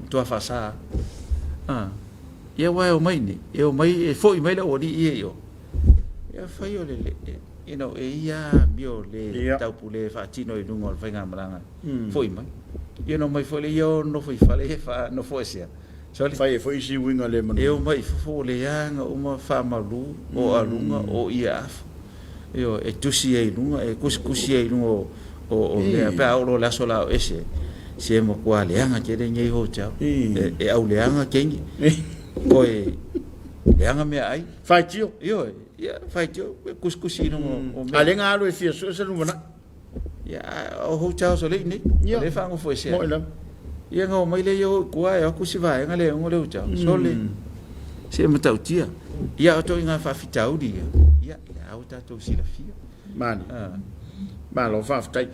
Matua faasa. Ah. Ia aua e omai nei, e omai e foi mai le aualii ia i o. Ia fai o le you know, e ia amio le taupule e faatino i luga o le faigamalaga foi mai. Ia ona omai foi lea ia o nofo i fale ia faanofoesea. Sole. Fai ai foi isi uiga le manuia. E omai i fafo ua leaga uma faamalu o aluga o ia afu. Ioe, e tusi ai i luga, e tusitusi ai i luga o mea, pe a oo loa i le aso o le a o ese, se matua leaga tele nei hotel. E au leaga teine, toe leaga meaai. Faitio. Ioe, ia faitio, tusitusi i luga o mea. A o lea na alu e fia sue se lumanai. Ia, a o hotels o lea i inei, o lea e faanofoesea. Mo'i lava. Ia ona omai lea ia o i tua e o atu si vaega lea e ono le hotel. Sole, se e matautia. Ia o ituaiga faafitauli ia, ia, lea ua tatou silafia. Mani. Malo faafetai.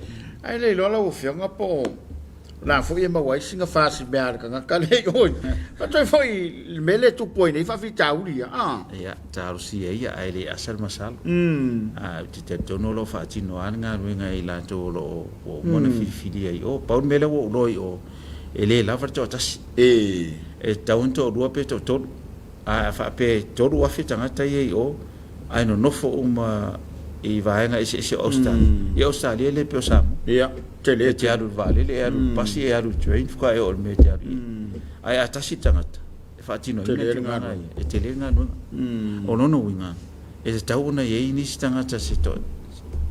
Ae le iloa lau Afioga po o la foi e maua ai sina fasi mea a le tagata lea i o. Faatoe foi i le mea lea e tupu ai nei faafitauli ia. Ah. Ia, talosia ia ae le asa le masalo. A, ou te talitonu o lo o faatino lava le galuega e i latou o lo o ua uma ona filifilia i o. Pau le mea lea ua ou iloa i o, e le lava le toatasi. E tatau ona toalua pe toatolu. A faapea e 3,000 tagata ia i o, ae nonofo uma i vaega eseese o Ausetalia. Ia o Ausetalia e le pei o Samoa. Ia, tele. E te alu i le vaalele, e alu i le pasi, e alu i le train, faatoa e oo i le mea e te alu i ai. Ae a tasi le tagata, e faatinoina tulaga ia, e tele le galuega. O lona uiga, e tatau ona i ai nisi tagata se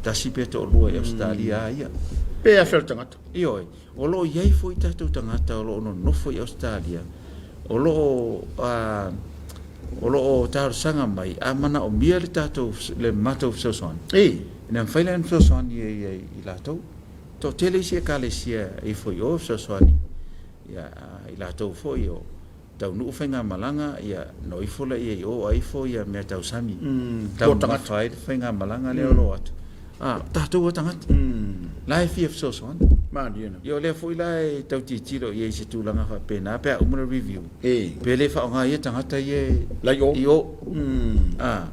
tasi pe toalua i Ausetalia lava ia. Pe afe le tagata. Ioe, o lo o i ai foi tatou tagata o lo o nonofo i Ausetalia, o lo o o lo o talosaga mai, a manaomia le tatou le matou fesoasoani, ina mafai la ona fesoasoani i i latou. Toatele isi ekalesia e ifo i o e fesoasoani ia i latou foi o taunuu faigamalaga, ia no ifo laia i o a ifo ia mea tausami taumafa ai le faigamalaga lea o lo o atu. A, o tatou lava tagata la e fia fesoasoani. Ia o lea foi la e tau tilotilo i ai i se tulaga faapena pe a uma le review, pe le faaaoga ia tagata ia i o. A,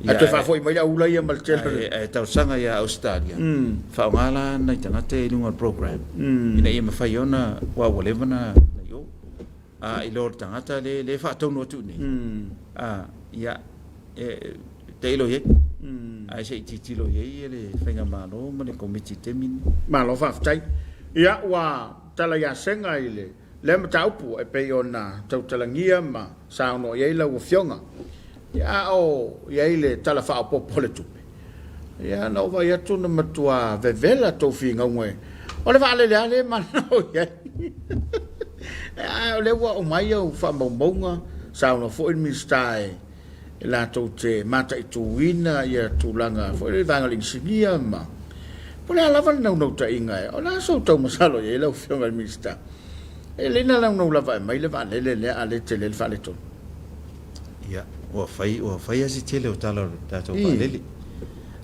Ae toe faafoi mai le aula ia ma le tele. Ae talosaga ia Ausetalia, faaaoga la nai tagata ia i luga o le program, ina ia mafai ona, aua ua leva ona i o. A i lo le tagata lea e faatonu atu i inei, a, ia, e tailo i ai, ae se i tilotilo i ai le Faigamalo ma le Komiti i le taimi lenei. Malo faafetai. Ia, ua tala ia Sega i le lea mataupu e pei ona tautalagia ma saunoa i ai lau Afioga. Ia, a o i ai le Tala Faaopoopo o le Tupe, ia na ou vaai atu na matua vevela tou finauga e, o le vaalele lava lea e mananao i ai. Ae o lea ua aumai au faamaumauga, saunoa foi le Minisita e latou te mataituina ia tulaga foi lea i vaega o le inisinia ma po o le a lava le naunautaiga e, o le a sou taumasalo i ai lau Afioga i le Minisita? E lelei ona naunau lava e aumai le vaalele lea a le tele le faaletonu. Ia, ua fai, ua fai lava si tele o tala o le tatou vaalele.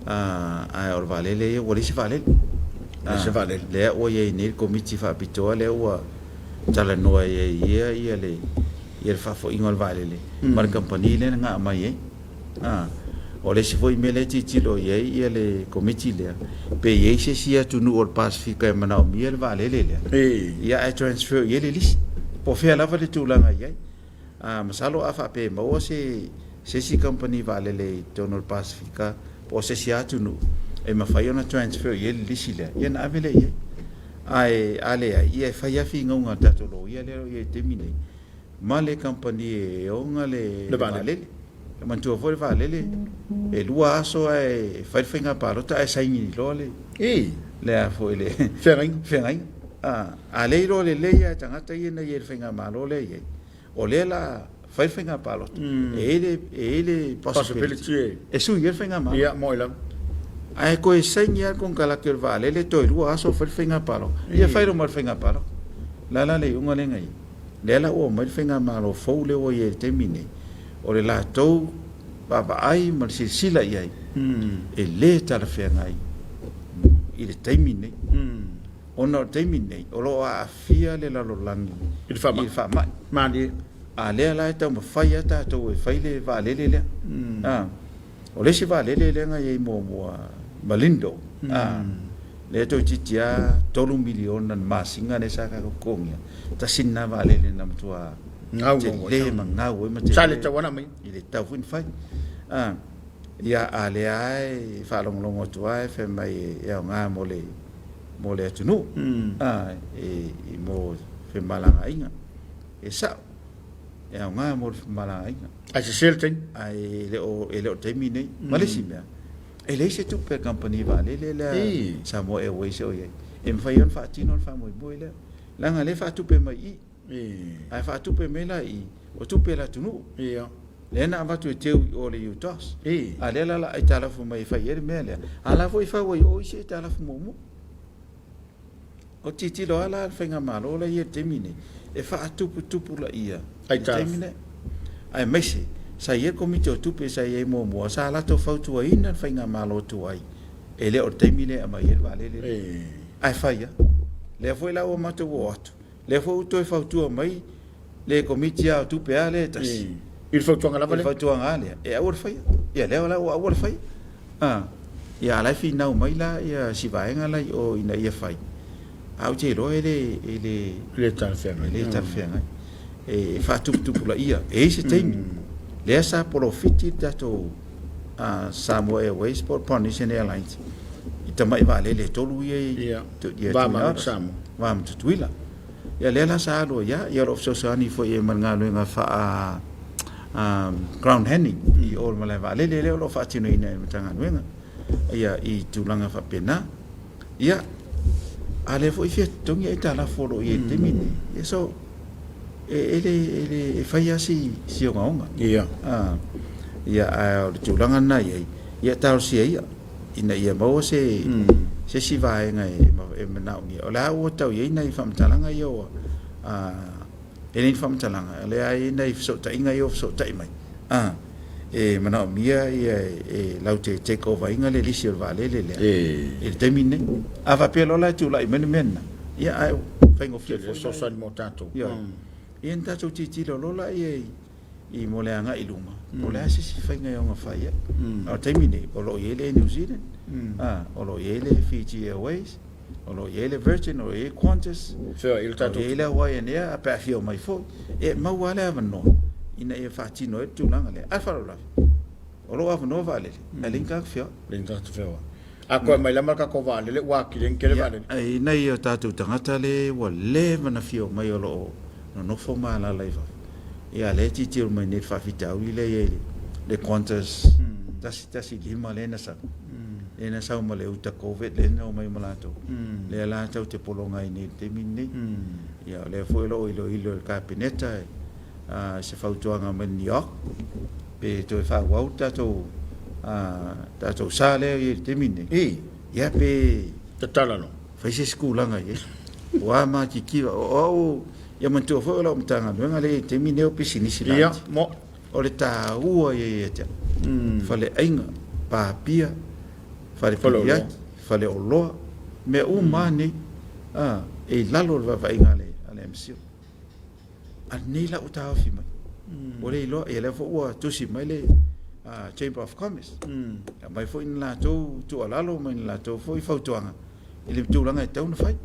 Ae o le vaalele ia, ua leai se vaalele. Leai se vaalele. Lea ua i ai nei le Komiti Faapitoa lea ua talanoa i ai ia, ia le, ia le faafoiga o le vaalele ma le kamupani lea na aumai ai. O le isi foi mea lea e tilotilo i ai ia le Komiti lea, pe i ai se isi atunuu o le Pasefika e manaomia le vaalele lea, ia ae transfer i ai le lisi. Po o fea lava le tulaga e i ai. A, masalo a faapea e maua se se isi kamupani vaalele i totonu o le Pasefika po o se isi atunuu e mafai ona transfer i ai le lisi lea, ia ona ave lea i ai. Ae a leai, ia e fai lava finauga a le tatou loia lea o lo o i ai i le taimi nei, ma le kamupani e ona le vaalele. E manatua foi le vaalele, e 2 aso ae fai le faiga palota ae saini loa le le a foi le feagaiga. Feagaiga. A le iloa lelei lava e tagata ia na i ai i le faigamalo lea e i ai, o lea o le a fai le faiga palota, e i ai le, e i ai le possibility e sui ai le faigamalo. Ia, moi lava. Ae toe saini lava le konekarate o le vaalele toe 2 aso fai le faiga palota. Ia fai loa ma le faiga palota. O le a la le iuga lea na i ai? Lea la ua omai le faigamalo fou lea ua i ai i le taimi lenei, o le latou vaavaai ma le silasila i ai, e le talafeagai i le taimi lenei. Ona o le taimi lenei, o lo o aafia le lalolagi i le faamai. faamai. Malie. A lea la e taumafai lava tatou e fai le vaalele lea. A, o le isi vaalele lea na i ai muamua, Malindo, a, lea toeitiiti lava $3 miliona i le masina lea sa tatou totogia, tasi lena vaalele na matua tele ma gau ai ma tele. Sa le tatau lava ona aumaia. E le tatau foi ona fai. A, ia, a lea lava e faalogologo atu lava e fai mai e aoga mo le mo le atunuu, a, e mo femalagaaiga. E sao, e aoga mo le femalagaaiga. Ae sese le taimi. Ae e le o, e le o le taimi lenei. Ma le isi mea, e leai se tupe a le kamupani vaalele lea Samoa Airways o i ai, e mafai ai ona faatino le faamoemoe lea. Leaga o lea e faatupe mai i i. Ae faatupe mai la i i, o tupe a le atunuu. Lea na avatu e teu i o i le UTOS. A lea la o le a aitalafu mai e fai ai le mea lea, a o la foi e fau ai i o isi aitalafu muamua. O tilotilo lava la le faigamalo la e i ai i le taimi lenei, e faatuputupulaia i le taimi lea. Aemaise sa i ai le Komiti o Tupe sa i ai muamua, sa latou fautuaina le faigamalo tuai, e le o le taimi lea e aumai ai le vaalele lea. Ae fai lava. Lea foi la ua matou oo atu, lea foi ua toe fautua mai le Komiti lava o Tupe lava lea e tasi. I le fautuaga lava lea? I le fautuaga lava lea, e aua le faia. Ia lea la ua aua le faia. A, ia a o la e finau mai la ia si vaega la i o ina ia fai, ae ou te iloa e le, e le, le talafeagai. E le talafeagai. E faatuputupulaia, e i ai se taimi. Lea sa polofiti le tatou Samoa Airways po o le Polynesian Airlines i tamai vaalele e 3 ia i Va ma Samoa. Va ma Tutuila. Ia lea la sa alu ai lava, ia o lo o fesoasoani foi i ai ma le galuega faa ground handling i o i le malae vaalele lea o lo o faatinoina e le Matagaluega ia i tulaga faapena. Ia, a lea foi e fia totogi aitalafu o lo o i ai i le taimi lenei. Ia so, e le, e le, e fai lava si, si ogaoga. Ia. Ia, ae o le tulaga lena e i ai, ia talosia ia ina ia maua se, se isi vaega e manaomia. O le a ua tau i ai nai faamatalaga ia ua, e le ni faamatalaga, o lea e i ai nai fesootaiga ia ua fesootai mai, e manaomia ia e latou te take over ina le lisi o le vaalele lea i le taimi lenei. A faapea loa la e tulai mai le mea lena, ia ae faigofie foi. Fesoasoani mo tatou. Ia, ia na tatou tilotilo loa la i mo le agai i luma, po o le a se isi faiga e ono fai ai. A o le taimi lenei, o lo o i ai le Air New Zealand, o lo o i ai le Fiji Airways, o lo o i ai le Virgin, o lo o i ai le Qantas, o lo o i ai le Hawaiian Air, pe a fia omai foi, e maua lava le avanoa ina ia faatino ai le tulaga lea. A o le faalavelave, o lo o avanoa vaalele, ae leai ni tagata feoai. Leai ni tagata feoai. A toe aumai lava le tatou vaalele, ua atili ai ona tele vaalele. Ia, nai o tatou tagata lea ua leva ona fia omai o lo o nonofo ma alaala i fafo, ia lea e tilotilo mai nei i le faafitauli lea e i ai le Qantas 115 lea na sau. Lea na sau ma le uta Covid lea na omai ma latou. Lea la tatou te pologa ai nei i le taimi lenei. Ia o lea foi o lo o iloilo e le Kapeneta se fautuaga mai le NEOC pe toe faaauau le tatou tatou sa lea e i ai i le taimi lenei. Ia pe tatala loa. Fai se isi tulaga i ai. Ua matitiva. O au, ia manatua foi o lau Matagaluega lea e i ai i le taimi lenei o pisinisi laiti. Ia, mo. O le taua ia ia te au. Faleaiga, papia, fale piliati, fale oloa, mea uma lava nei, a, e i lalo o le vaavaaiga a le MCIL. A lenei la ua taofi mai. Ua le iloa, ia lea foi ua tusi mai le Chamber of Commerce. E aumai foi ni latou tuualalo ma ni latou foi fautuaga i le tulaga e tatau ona fai.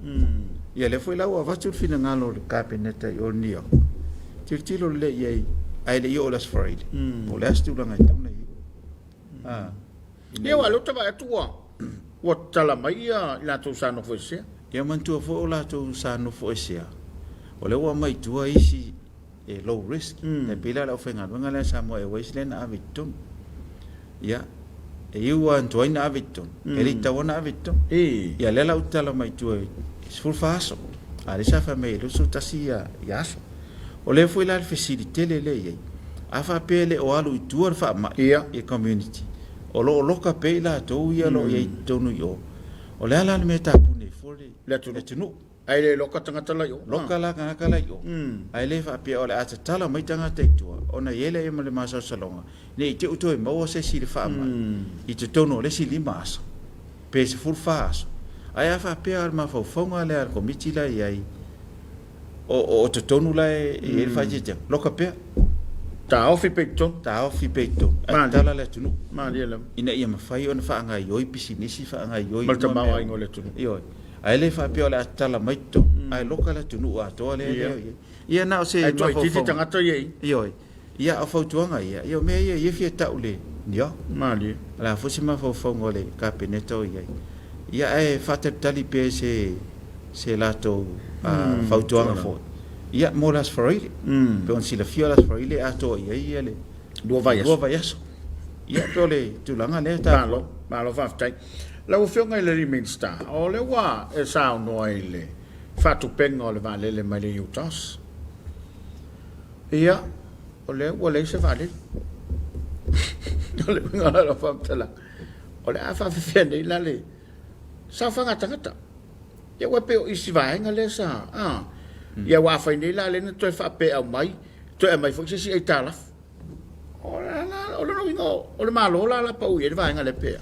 Ia lea foi la ua avatu le finagalo o le Kapeneta i o i New York, tilotilo lelei i ai, ae le i oo i le Aso Faraile, po o le a se tulaga e tatau ona i ai. Ia, aua o lea ou te vaai atu ua tatala mai i latou sa nofo i sea. Ia manatua foi o latou sa nofoesea, o lea ua aumai i tua isi e low risk, tai pei la o le aufaigaluega lea a Samoa Airways lea na ave i totonu. Ia, e iu lava ina tuai ona ave i totonu, e le i tatau lava ona ave i totonu. Ia lea la ua tatala mai i tua i 14 aso, a o lea sa fai mai e 21 aso. O lea foi la le fesili tele lea e i ai, a faapea e le o alu i tua le faamai i le community, o lo o loka pea i latou ia o lo o i ai i totonu i o, o le a la le mea e tapuni ai fua le atunuu? Ae le loka tagata la i o. Loka la tagata la i o, ae le faapea o le a tatala mai tagata i tua, ona i ai lea ma le masalosaloga, ne i te i ua toe maua se isi i le faamai i totonu o le isi 5 aso pe 14 aso. Ae a faapea o le mafaufauga lea a le Komiti la e i ai, o totonu la e i ai le faaeteetega, loka pea. Taofi pea i totonu. Taofi pea i totonu, ae tatala le atunuu. Malie lava. Ina ia mafai ona faagaoioi pisinisi, faagaoioi uma mea. Ma le tamaoaiga o le atunuu. Ioe. Ae le faapea o le a tatala mai totonu, ae loka le atunuu atoa lea e i ai. Ia na o se mafaufauga. Ae toaitiiti tagata ia i i. Ioe. Ia, o fautuaga ia, ia o mea ia ia fia tau le NEOC. Malie. O le a foi se mafaufauga o le Kapeneta o i ai. Ia ae faatalitali pea i se se latou fautuaga foi. Ia mo le Aso Faraile. Pei ona silafia o le Aso Faraile e atoa i ai ia le 2 vaiaso. Ia pei o le tulaga lea tatou. Malo, malo faafetai. Lau Afioga i le Minisita, o lea ua e saunoa i le faatupenga o le vaalele mai le UTOS. Ia, o lea ua leai se vaalele. O le uiga o lau faamatalaga, o le a faafefea nei la le saofaga a tagata. Ia aua e pei o isi vaega lea sa, a, ia aua afai nei la lea na toe faapeau mai, toe aumai foi se isi aitalafu. O lona uiga o le Malo la o le a pau i ai le vaega lea pe a?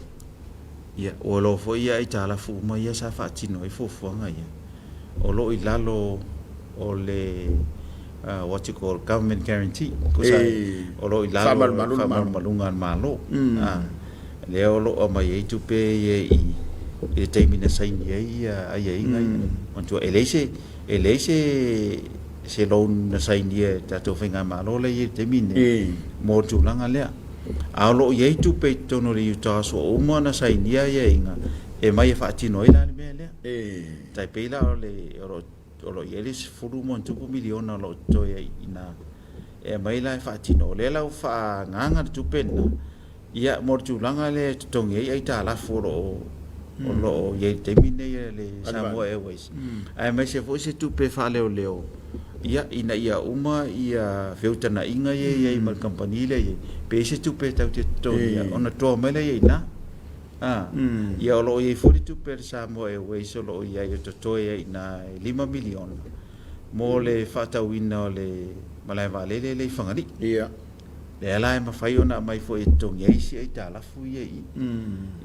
Ia, ua iloa foi ia aitalafu uma ia sa faatino ai fuafuaga ia, o lo o i lalo o le what you call government guarantee, tusa o lo o i lalo o le faamalumaluga a le Malo. Lea o lo o aumai ai tupe ia i le taimi na saini ai aiaiga ia. Manatua, e leai se, e leai se se loan na sainia e le tatou faigamalo lea e i ai i le taimi lenei mo le tulaga lea. A o lo o i ai tupe i totonu o le UTOS ua uma ona sainia aiaiga e aumai e faatino ai la le mea lea. Tai pei la o le o lo o lo o i ai le $10+ miliona o lo o totoe ai i ina e aumai la e faatino. O lea la ua faaagaaga le tupe lena Ia, mo le tulaga lea e totogi ai aitalafu o lo o o lo o i ai i le taimi lenei a le Samoa Airways, aemaise foi se tupe faaleoleo, ia, ina ia uma ia feutagaiga ia e i ai ma le kamupani lea e i ai, pe i ai se tupe e tatou te totogia ona toa mai lea i ina. A, ia o lo o i ai foi le tupe a le Samoa Airways o lo o i ai o totoe ai i ina e $5 miliona mo le faatauina o le malae vaalele lea i Fagalii. Ia. Lea la e mafai ona aumai foi e totogi ai isi aitalafu ia i i.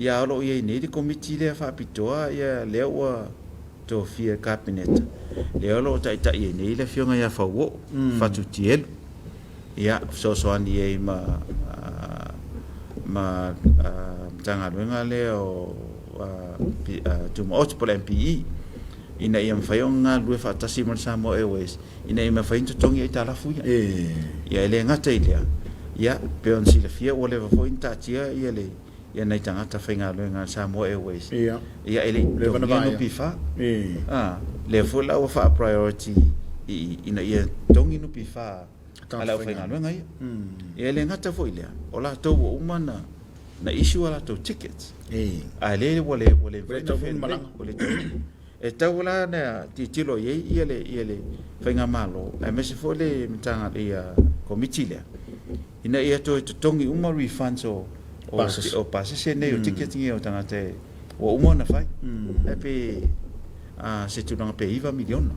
Ia a o lo o i ai nei le Komiti lea faapitoa ia lea ua tofia e le Kapeneta, lea o lo o taitai ai nei le Afioga ia Fauoo Fatu Tielu, ia fesoasoani ai ma ma Matagaluega lea o Tumaoti po o le MPE ina ia mafai ona galulue faatasi ma le Samoa Airways ina ia mafai ona totogi aitalafu ia. Ia e le gata i lea, ia pei ona silafia ua leva foi ona taatia ia le ia nai tagata faigaluega a le Samoa Airways. Ia e le i totogia NPF. A, lea foi la ua faa-priority ina ia totogi NPF a le aufaigaluega ia. Ia e le gata foi i lea, o latou ua uma ona na issue a latou tickets. Ae lea ua le ua le mafai ona ua le taunuu. E tatau la ona tilotilo i ai ia le ia le faigamalo aemaise foi le Matagaluega ia Komiti lea ina ia toe totogi uma refunds o o pasese nei o tickets nei o tagata ua uma ona fai. Ae pe se tulaga pe $9 miliona.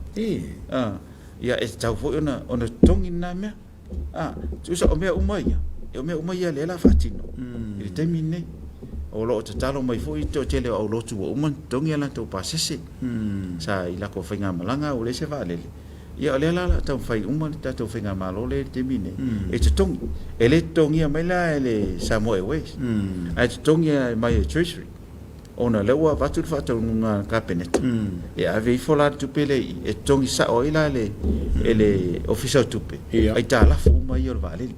Ia e tatau foi ona ona totogi lena mea. A, tusa o mea uma ia, o mea uma ia lea la faatino i le taimi lenei. O lo o tatalo mai foi le toatele o aulotu ua uma ona totogi a latou pasese sa i latou faigamalaga ua leai se vaalele. Ia o lea la o le a taumafai uma le tatou faigamalo lea i le taimi lenei e totogi. E le totogia mai la e le Samoa Airways, ae totogi mai e le Treasury. Ona o lea ua avatu le faataunuuga a le Kapeneta e ave ifo la le tupe lea i i e totogi sao ai la e le Ofisa o Tupe aitalafu uma ia o le vaalele.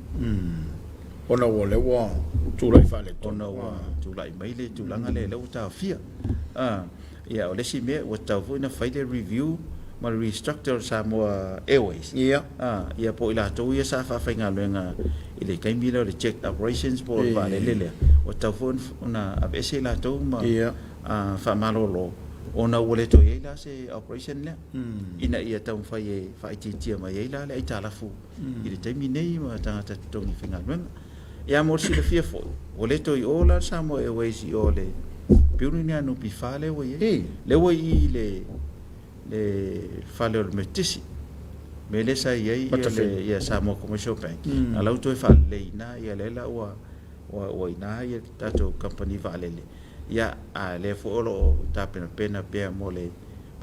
Ona ua lea ua tulai faaletonu. Ona ua tulai mai le tulaga lea lea ua taofia. Ia, o le isi mea, ua tatau foi ona fai le review ma le restructure o le Samoa Airways. Ia. A, ia po o i latou ia sa faafaigaluega i le taimi lea o le jet operations po o le vaalele lea, ua tatau foi ona aveese i latou ma Ia. a, faamalolo ona ua le toe i ai la se operation lea, ina ia taumafai e faaitiitia mai ai la le aitalafu i le taimi nei ma tagata totogi faigaluega. Ia mo le silafia foi, ua le toe i o la le Samoa Airways i o le building lea a NPF lea ua i ai. Lea ua i i le le fale o le Metotisi. Mea lea sa i ai le ia Samoa Commercial Bank. A la ua toe faalelei i ina, ia lea la ua ua i ina ia tatou kamupani vaalele. Ia, a lea foi o lo o tapenapena pea mo le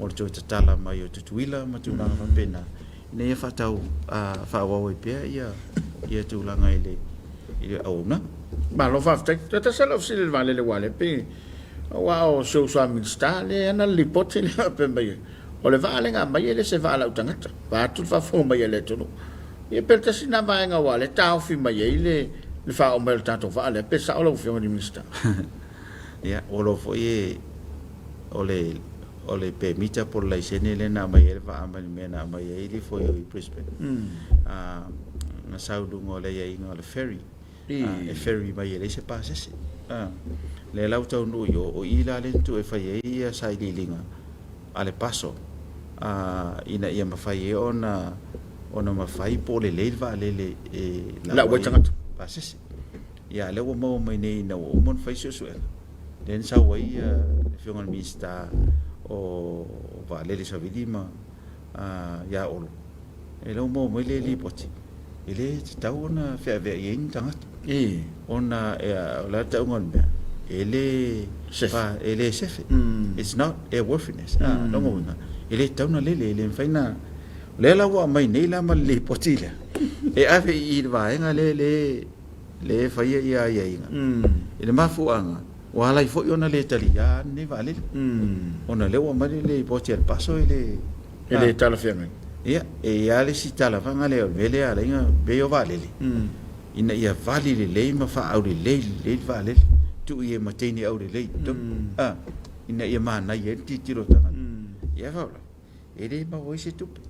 mo le toe tatala mai o Tutuila ma tulaga faapena, ina ia faatau faaauau ai pea ia ia tulaga i le i le auaunaga. Malo faafetai. Toe tasi lava lau fesili i le vaalele aua o lea pei aua o si ou uso a Minisita lea e ana le lipoti lea faapea mai o le vaa lea na aumai e le se vaa lau tagata vaeatu le faafofoga mai a le atunuu. Ia pe o le tasi lena vaega aua o lea e taofi mai ai le le faaoo mai o le tatou vaa lea pe sao lau Afioga i le Minisita? Ia, ua iloa foi e o le o le pemita po o le laisene lea na aumai ai le vaa mai le mea na aumai ai le ifo i Brisbane. Na sau i luga o le aiaiga o le ferry. E ferry mai e leai se pasese. Lea la ua taunuu i o, o i la lea na tuu e fai ai ia sailiiliga a le PASO ina ia mafai ai ona ona mafai po o lelei le vaalele e lau ai tagata pasese. Ia, lea ua maua mai nei ina ua uma ona fai suesuega, lea na sau ai le Afioga i le Minisita o Vaalele Savili ma ia Olo, lea ua maua mai le lipoti, e le tatau ona feaveai ai ni tagata. Ona o le a le tauga o le mea, e le sefe, e le sefe. It's not airworthiness. Lona uiga, e le tatau ona lele, e le mafai ona... O lea la ua aumai nei la ma le lipoti lea, e ave i i le vaega lea le lea e faia ia aiaiga i le mafuaaga ua ala ai foi ona le taliā lenei vaalele ona lea ua aumai le lipoti a le PASO e le E le talafeagai. Ia, e i ai lava le isi talavaga lea o le mea lea e ala ai ona mea ia o vaalele ina ia vali lelei ma faaaulelei lelei le vaalele, tuu i ai ma teine aulelei i totonu ina ia manaia ai le tilotilo a tagata. Ia ae faapea, E le maua ai se tupe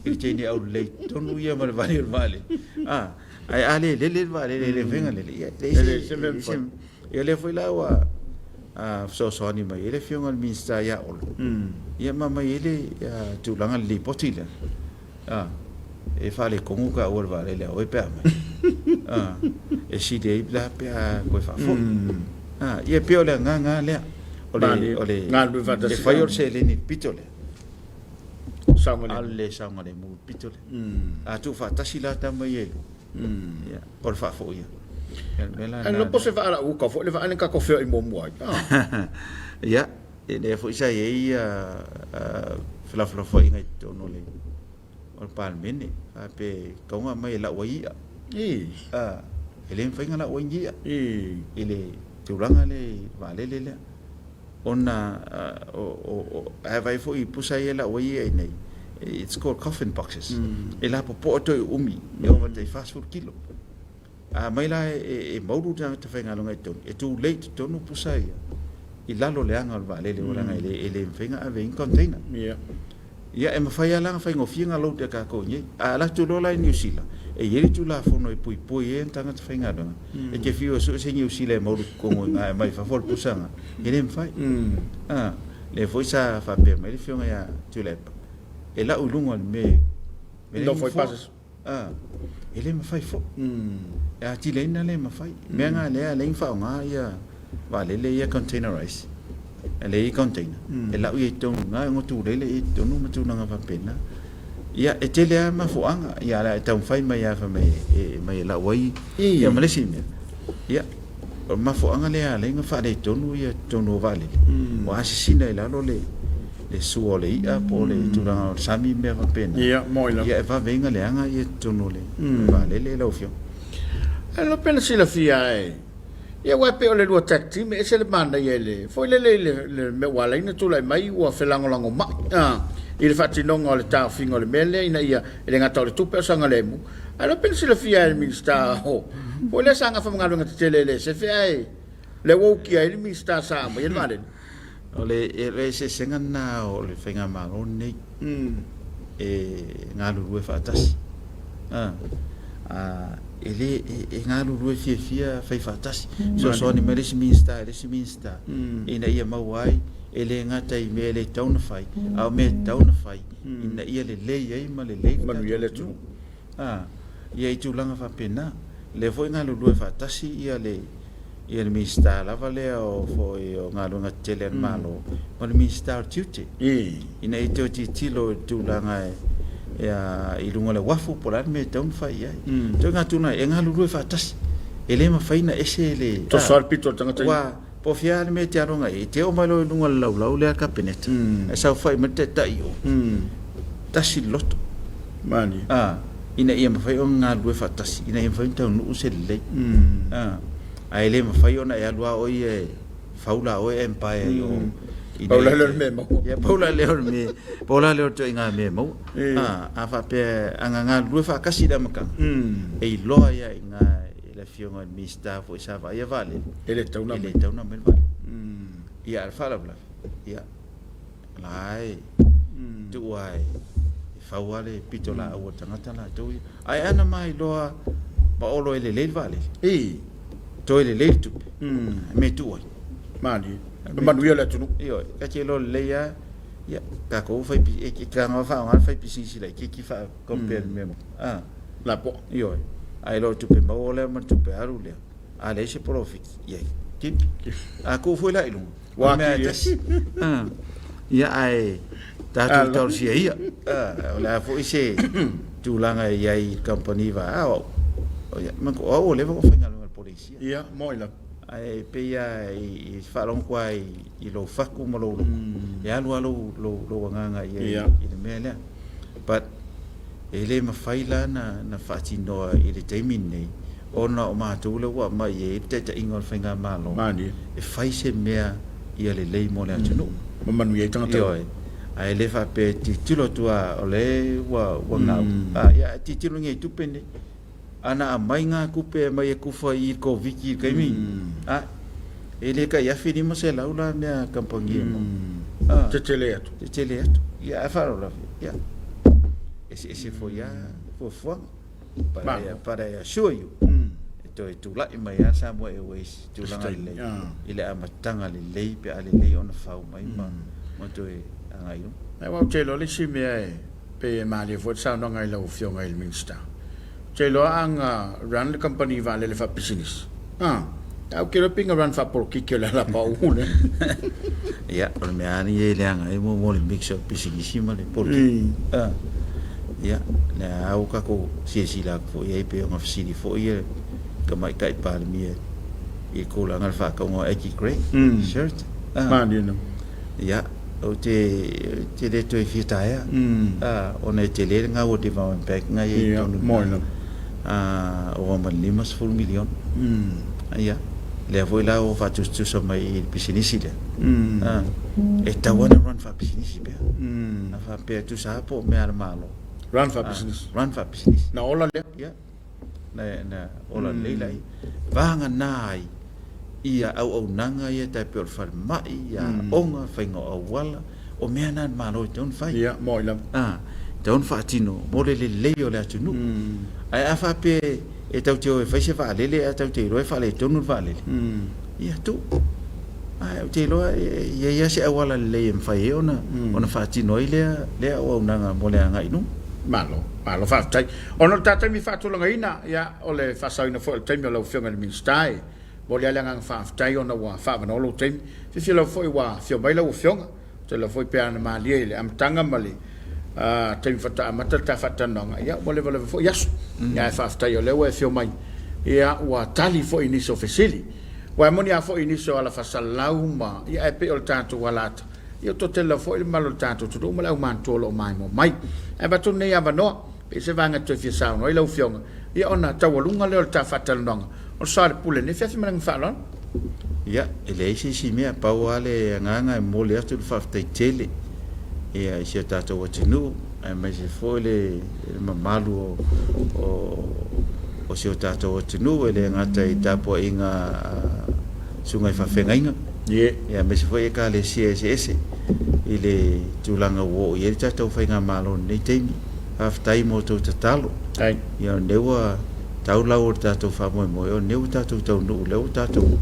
i le teine aulelei tonu ia ma le vali o le vaalele. A, ae a le lele le vaalele, e le mafai ona lele, ia, e leai se mea mafai. Ia lea foi la ua fesoasoani mai ai le Afioga i le Minisita ia Olo, ia ma aumai ai le tulaga i le lipoti lea. A, e faaletonu taua o le vaalele a oe pe a aumai. A, e sili ai la pe a toe faafoi. A, ia pei o le agaga lea. O le, o le, Galulue faatasi. e fai o le seleni i le pito lea. Saogalemu. A o le saogalemu i le pito lea. A tuufaatasi la tama ia e lua, ia, o le faafoia. Ia, o le mea la lena. Ae po se vaa lau uka foi le vaa lea na tatou feoai muamua ai. Ia, lea foi sa i ai felafolafoaiga i totonu o le o le Palemene, faapea e tatau ona aumai e lau ai i'a. E le mafai ona lau ai ni i'a i le tulaga lea i le vaalele lea. Ona a vaai foi i pusa ia e lau ai i'a i inei, it's called coffin boxes. E lapopoa toe uumi, e ova i le tai 40 kilo. A aumai la e maulu le tagata faigaluega i totonu, e tulei i totonu pusa ia i lalo o le aga o le vaalele aua leaga e le mafai ona ave ai ni container. Ia e mafai lava la ona faigofie ona load e tatou i inei. A alu atu loa la i Niu Sila, e i ai le Tulafono e puipui ai tagata faigaluega. E te fiu e sue se Niu Sila e maulu i totonu i ina e aumai i fafo le pusa lena, e le mafai. Lea foi sa faapea mai le Afioga ia Tuilaepa, e lau i luga o le mea e nofo ai. A, e le mafai foi. E atili ai ona le mafai. Mea na lea e ala ai ona faaaoga ia vaalele ia containerized, e leai i container, e lau i ai i totonu i ina, e ono tulei lea i totonu ma tulaga faapena. Ia, e tele lava mafuaaga, ia a e taumafai mai lava fai mai e aumai e lau ai ia ma le isi mea. Ia, o le mafuaaga lea e ala ai ona faaletonu ia totonu o vaalele, ua asisina i lalo le le sua o le i'a po o le tulaga o le sami ma mea faapena. Ia, moi lava. Ia, e vave ai ona leaga ia totonu o le vaalele lau Afioga. Ae iloa pe na silafia e, ia aua e pei o le lua tag team e ese le manaia i le, foi lele i le mea ua ala ai ona tulai mai ua felagolagomai i le faatinoga o le taofiga o le mea lea ina ia, e le gata o le tupe a o saogalemu. Ae iloa pe na silafia e le Minisita o, foi lea sa gafa ma galuega tetele e le sefe ae lea ua ukia ai le Minisita sa aumaia le vaalele. O le eseesega lena o le faigamalo lenei e galulue faatasi. E le, e galulue fiafia fai faatasi. Fesoasoani mai le isi Minisita i le isi Minisita ina ia maua ai, e le gata i mea e le tatau ona fai, a o mea e tatau ona fai ina ia lelei ai ma lelei le Manuia le atunuu. Ia i tulaga faapena. O lea foi e galulue faatasi ia le ia le Minisita lava lea o foi o Galuega Tetele a le Malo ma le Minisita o Tiute ina ia toe tilotilo i le tulaga i luga o le uafu po o le a le mea e tatau ona fai i ai. Ituaiga tulaga e galulue faatasi. E le mafai ona ese le... Toso lava le pito o le tagata ia. Aua po o fea lava le mea e te alu agai i ai, e te oo mai loa i luga o le laulau lea a le Kapeneta, ae saofai mai le taitai i o, tasi le loto. Malie. Ina ia mafai ona galulue faatasi, ina ia mafai ona taunuu se lelei. Ae le mafai ona e alu lava oe ia e fau la oe empire i o. Pau la lea o le mea e maua. Ia, pau la lea o le mea, pau la lea o le ituaiga mea e maua. A faapea a na galulue faatasi i le amataga, e iloa ai lava i ina e le Afioga i le Minisita foi sa vaaia vaalele, e le tatau ona aumai le vaalele. Ia, a o le faalavelave, ia, La e tuu lava e fau lava le pitolaau a le tagata latou ia. Ae ana mailoa ma Olo e lelei le vaalele. I. Toe lelei le tupe. E mea e tuu ai. Malie. E manuia le atunuu. Ioe. Ta te iloa lelei lava, ia, tatou fai, e taga faaaoga le faipisinisi laitiiti faa compare i le mea. A. Lapoa. Ioe. Ae le o le tupe maua lea ma le tupe alu lea. A leai se polofiti, ia tipi. A tuu foi la i luga, o le mea e tasi. Ia ae tatou talosia ia. O le a foi se tulaga e i ai i le kamupani vaa, o au, ia, o au ua leva ona ou faigaluega i le Polenisia. Ia, moi lava. Ae pei lava i faalogo atu lava i lou fatu ma lou loto, e alu lava lou agaga i ai i le mea lea. But e le mafai la na faatinoa i le taimi lenei ona o matou lea ua aumai i ai le taitaiga o le faigamalo e fai se mea ia lelei mo le atunuu. Ma manuia ai tagata. Ioe. Ae le faapea e tilotilo atu lava o lea ua gau. Ia ae tilotilo nei i tupe nei. Ana aumai ngā tupe e aumai e kufa i le Koviti i le taimi, a, e le tai $1,500 la mea kamupani e maua. Tetele atu. Tetele atu. Ia ae faalavelave, ia, eseese foi lava fuafuaga. But I, but I assure you, e toe tulai mai lava Samoa Airways i tulaga lelei, i le amataga lelei pe a lelei ona fau mai ma, ma toe agai i luma. Aua ou te iloa le isi mea e pei e malie foi le saunoaga i lau Afioga i le Minisita, Ou te iloa a na run le kamupani vaalele faapisinisi, a, ae ou te iloa pei na run faapolokiki o le ala pauu lea. Ia, o le mea lava ia e leaga ai muamua o le mix o le pisinisi ma le polokiki. A, ia, lea lava ua tatou silasila atu foi i ai pei ona fesili foi le Tamaitai Palemia i le tulaga o le faatauga o Aggie Grey shirt. A, Malie lava. Ia, ou te, te le toe fia taea, ona e tele le gau o Development Bank na i ai i totonu i ina, ua ma le $50 miliona. Ia, lea foi la ua faatusatusa mai i le pisinisi lea, e tatau lava ona run faapisinisi pea. A faapea e tusa lava po o mea a le Malo. Run faapisinisi. Run faapisinisi. Na ola lea? Ia. Na ola lelei laia. Vagana ai ia auaunaga ia tai pei o le falemai, ia aoga, faiga o auala, o mea na a le Malo e tatau ona fai. Ia, moi lava. A, e tatau ona faatino mo le lelei o le atunuu. Ae a faapea e tatou te o e fai se vaalele ae tatou te iloa e faaletonu le vaalele, ia tuu. Ae ou te iloa e i ai lava se auala lelei e mafai ai ona faatino ai lea auaunaga mo le agai i luma. Malo, malo faafetai. Ona o le ta taimi faatulagaina, ia, o le faasaoina foi o le taimi o lau Afioga i le Minisita, e momoli lava le agaga faafetai ona ua faaavanoa lou taimi. Fiafia lava foi ua afio mai lau Afioga. Ou te iloa foi pe ana malie i le amataga ma le taimi faatoa amata le ta faatalanoaga, ia ua levaleva foi aso. Ia ae faafetai o lea ua e afio mai, ia ua tali foi i nisi o fesili. Ua e moni lava foi i nisi o ala faasalalau ma, ia ae pei o le tatou alata, Ia ua toatele lava foi le mamalu o le tatou atunuu ma le aumatutua o lo o maimoa mai. Ae avatu lenei avanoa, pe i ai se vaega e toe fia saunoa ai lau Afioga, ia ona taualuga lea o le ta faatalanoaga o le soalepule i lenei afiafi ma le agaga faaaloalo. Ia, e leai se isi mea, pau lava le agaga e momoli atu le faafetai tele i si o tatou atunuu aemaise foi le mamalu o si o tatou atunuu, e le gata i tapuaiga a susuga i faafeagaiga. Ie. Ia, aemaise foi Ekalesia eseese i le tulaga ua oo i ai le tatou faigamalo i lenei taimi. Faafetai mo tou tatalo. Faafetai. Ia, o lenei ua tau lau o le tatou faamoemoe, o lenei ua tatou taunuu, lea ua tatou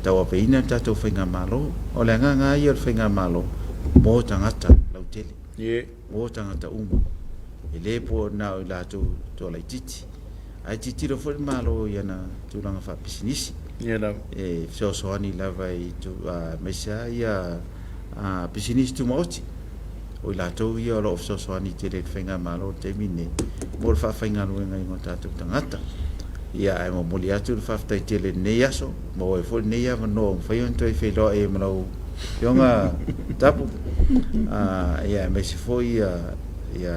tauaveina le tatou faigamalo. O le agaga lava ia o le faigamalo mo tagata lautele. Ie. Mo tagata uma. E le po na o i latou toa laitiiti. Ae tilotilo foi le Malo i ana tulaga faapisinisi. Ia lava. E fesoasoani lava i aemaise lava ia pisinisi tumaoti. O i latou ia o lo o fesoasoani tele i le faigamalo i le taimi lenei mo le faafaigaluegaina o tatou tagata. Ia ae momoli atu le faafetai tele i lenei aso, maua ai foi lenei avanoa ua mafai ona toe feiloai ai ma lau Afioga Tapu, ia aemaise foi ia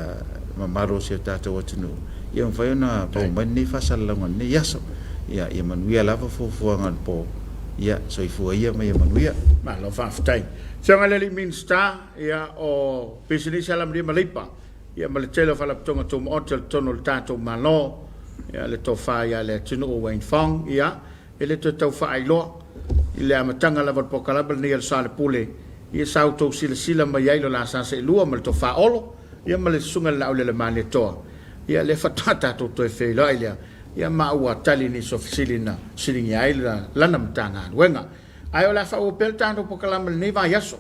mamalu o si o tatou atunuu, ia mafai ona pau mai lenei faasalalauga i lenei aso. Ia, ia manuia lava fuafuaga o le po. Ia, soifua ia ma ia manuia. Malo faafetai. Afioga i le alii Minisita, ia, o Pisinisi, Alamanuia ma Leipa, ia ma le tele o Faalapotopotoga Tumaoti o totonu o le tatou Malo, ia, le Tofa ia Leatinuu Wayne Fong, ia, e le toe tau faailoa i le amataga lava o le polokalame lenei a le Soalepule, ia sa outou silasila mai ai i lo la sa seelua ma le Tofa Olo, ia ma le Susuga i le Laaulialemalietoa, ia lea faatoa tatou toe feiloai lea, ia ma ua tali nisi o fesili na fesiligia ai lana Matagaluega. Ae o le a faaauau pea le tatou polokalame i lenei vaiaso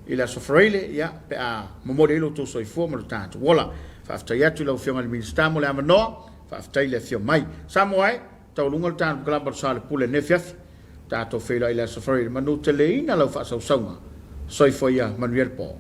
i le Aso Faraile, ia, pe a momoli ai lo outou soifua ma lo tatou ola. Faafetai atu i lau Afioga i le Minisita mo le avanoa, faafetai le afio mai. Samoa e, taualuga le tatou polokalame o le Soalepule i lenei afiafi. Tatou feiloai i le Aso Faraile, manuteleina lau faasausauga. Soifua ia, manuia le po.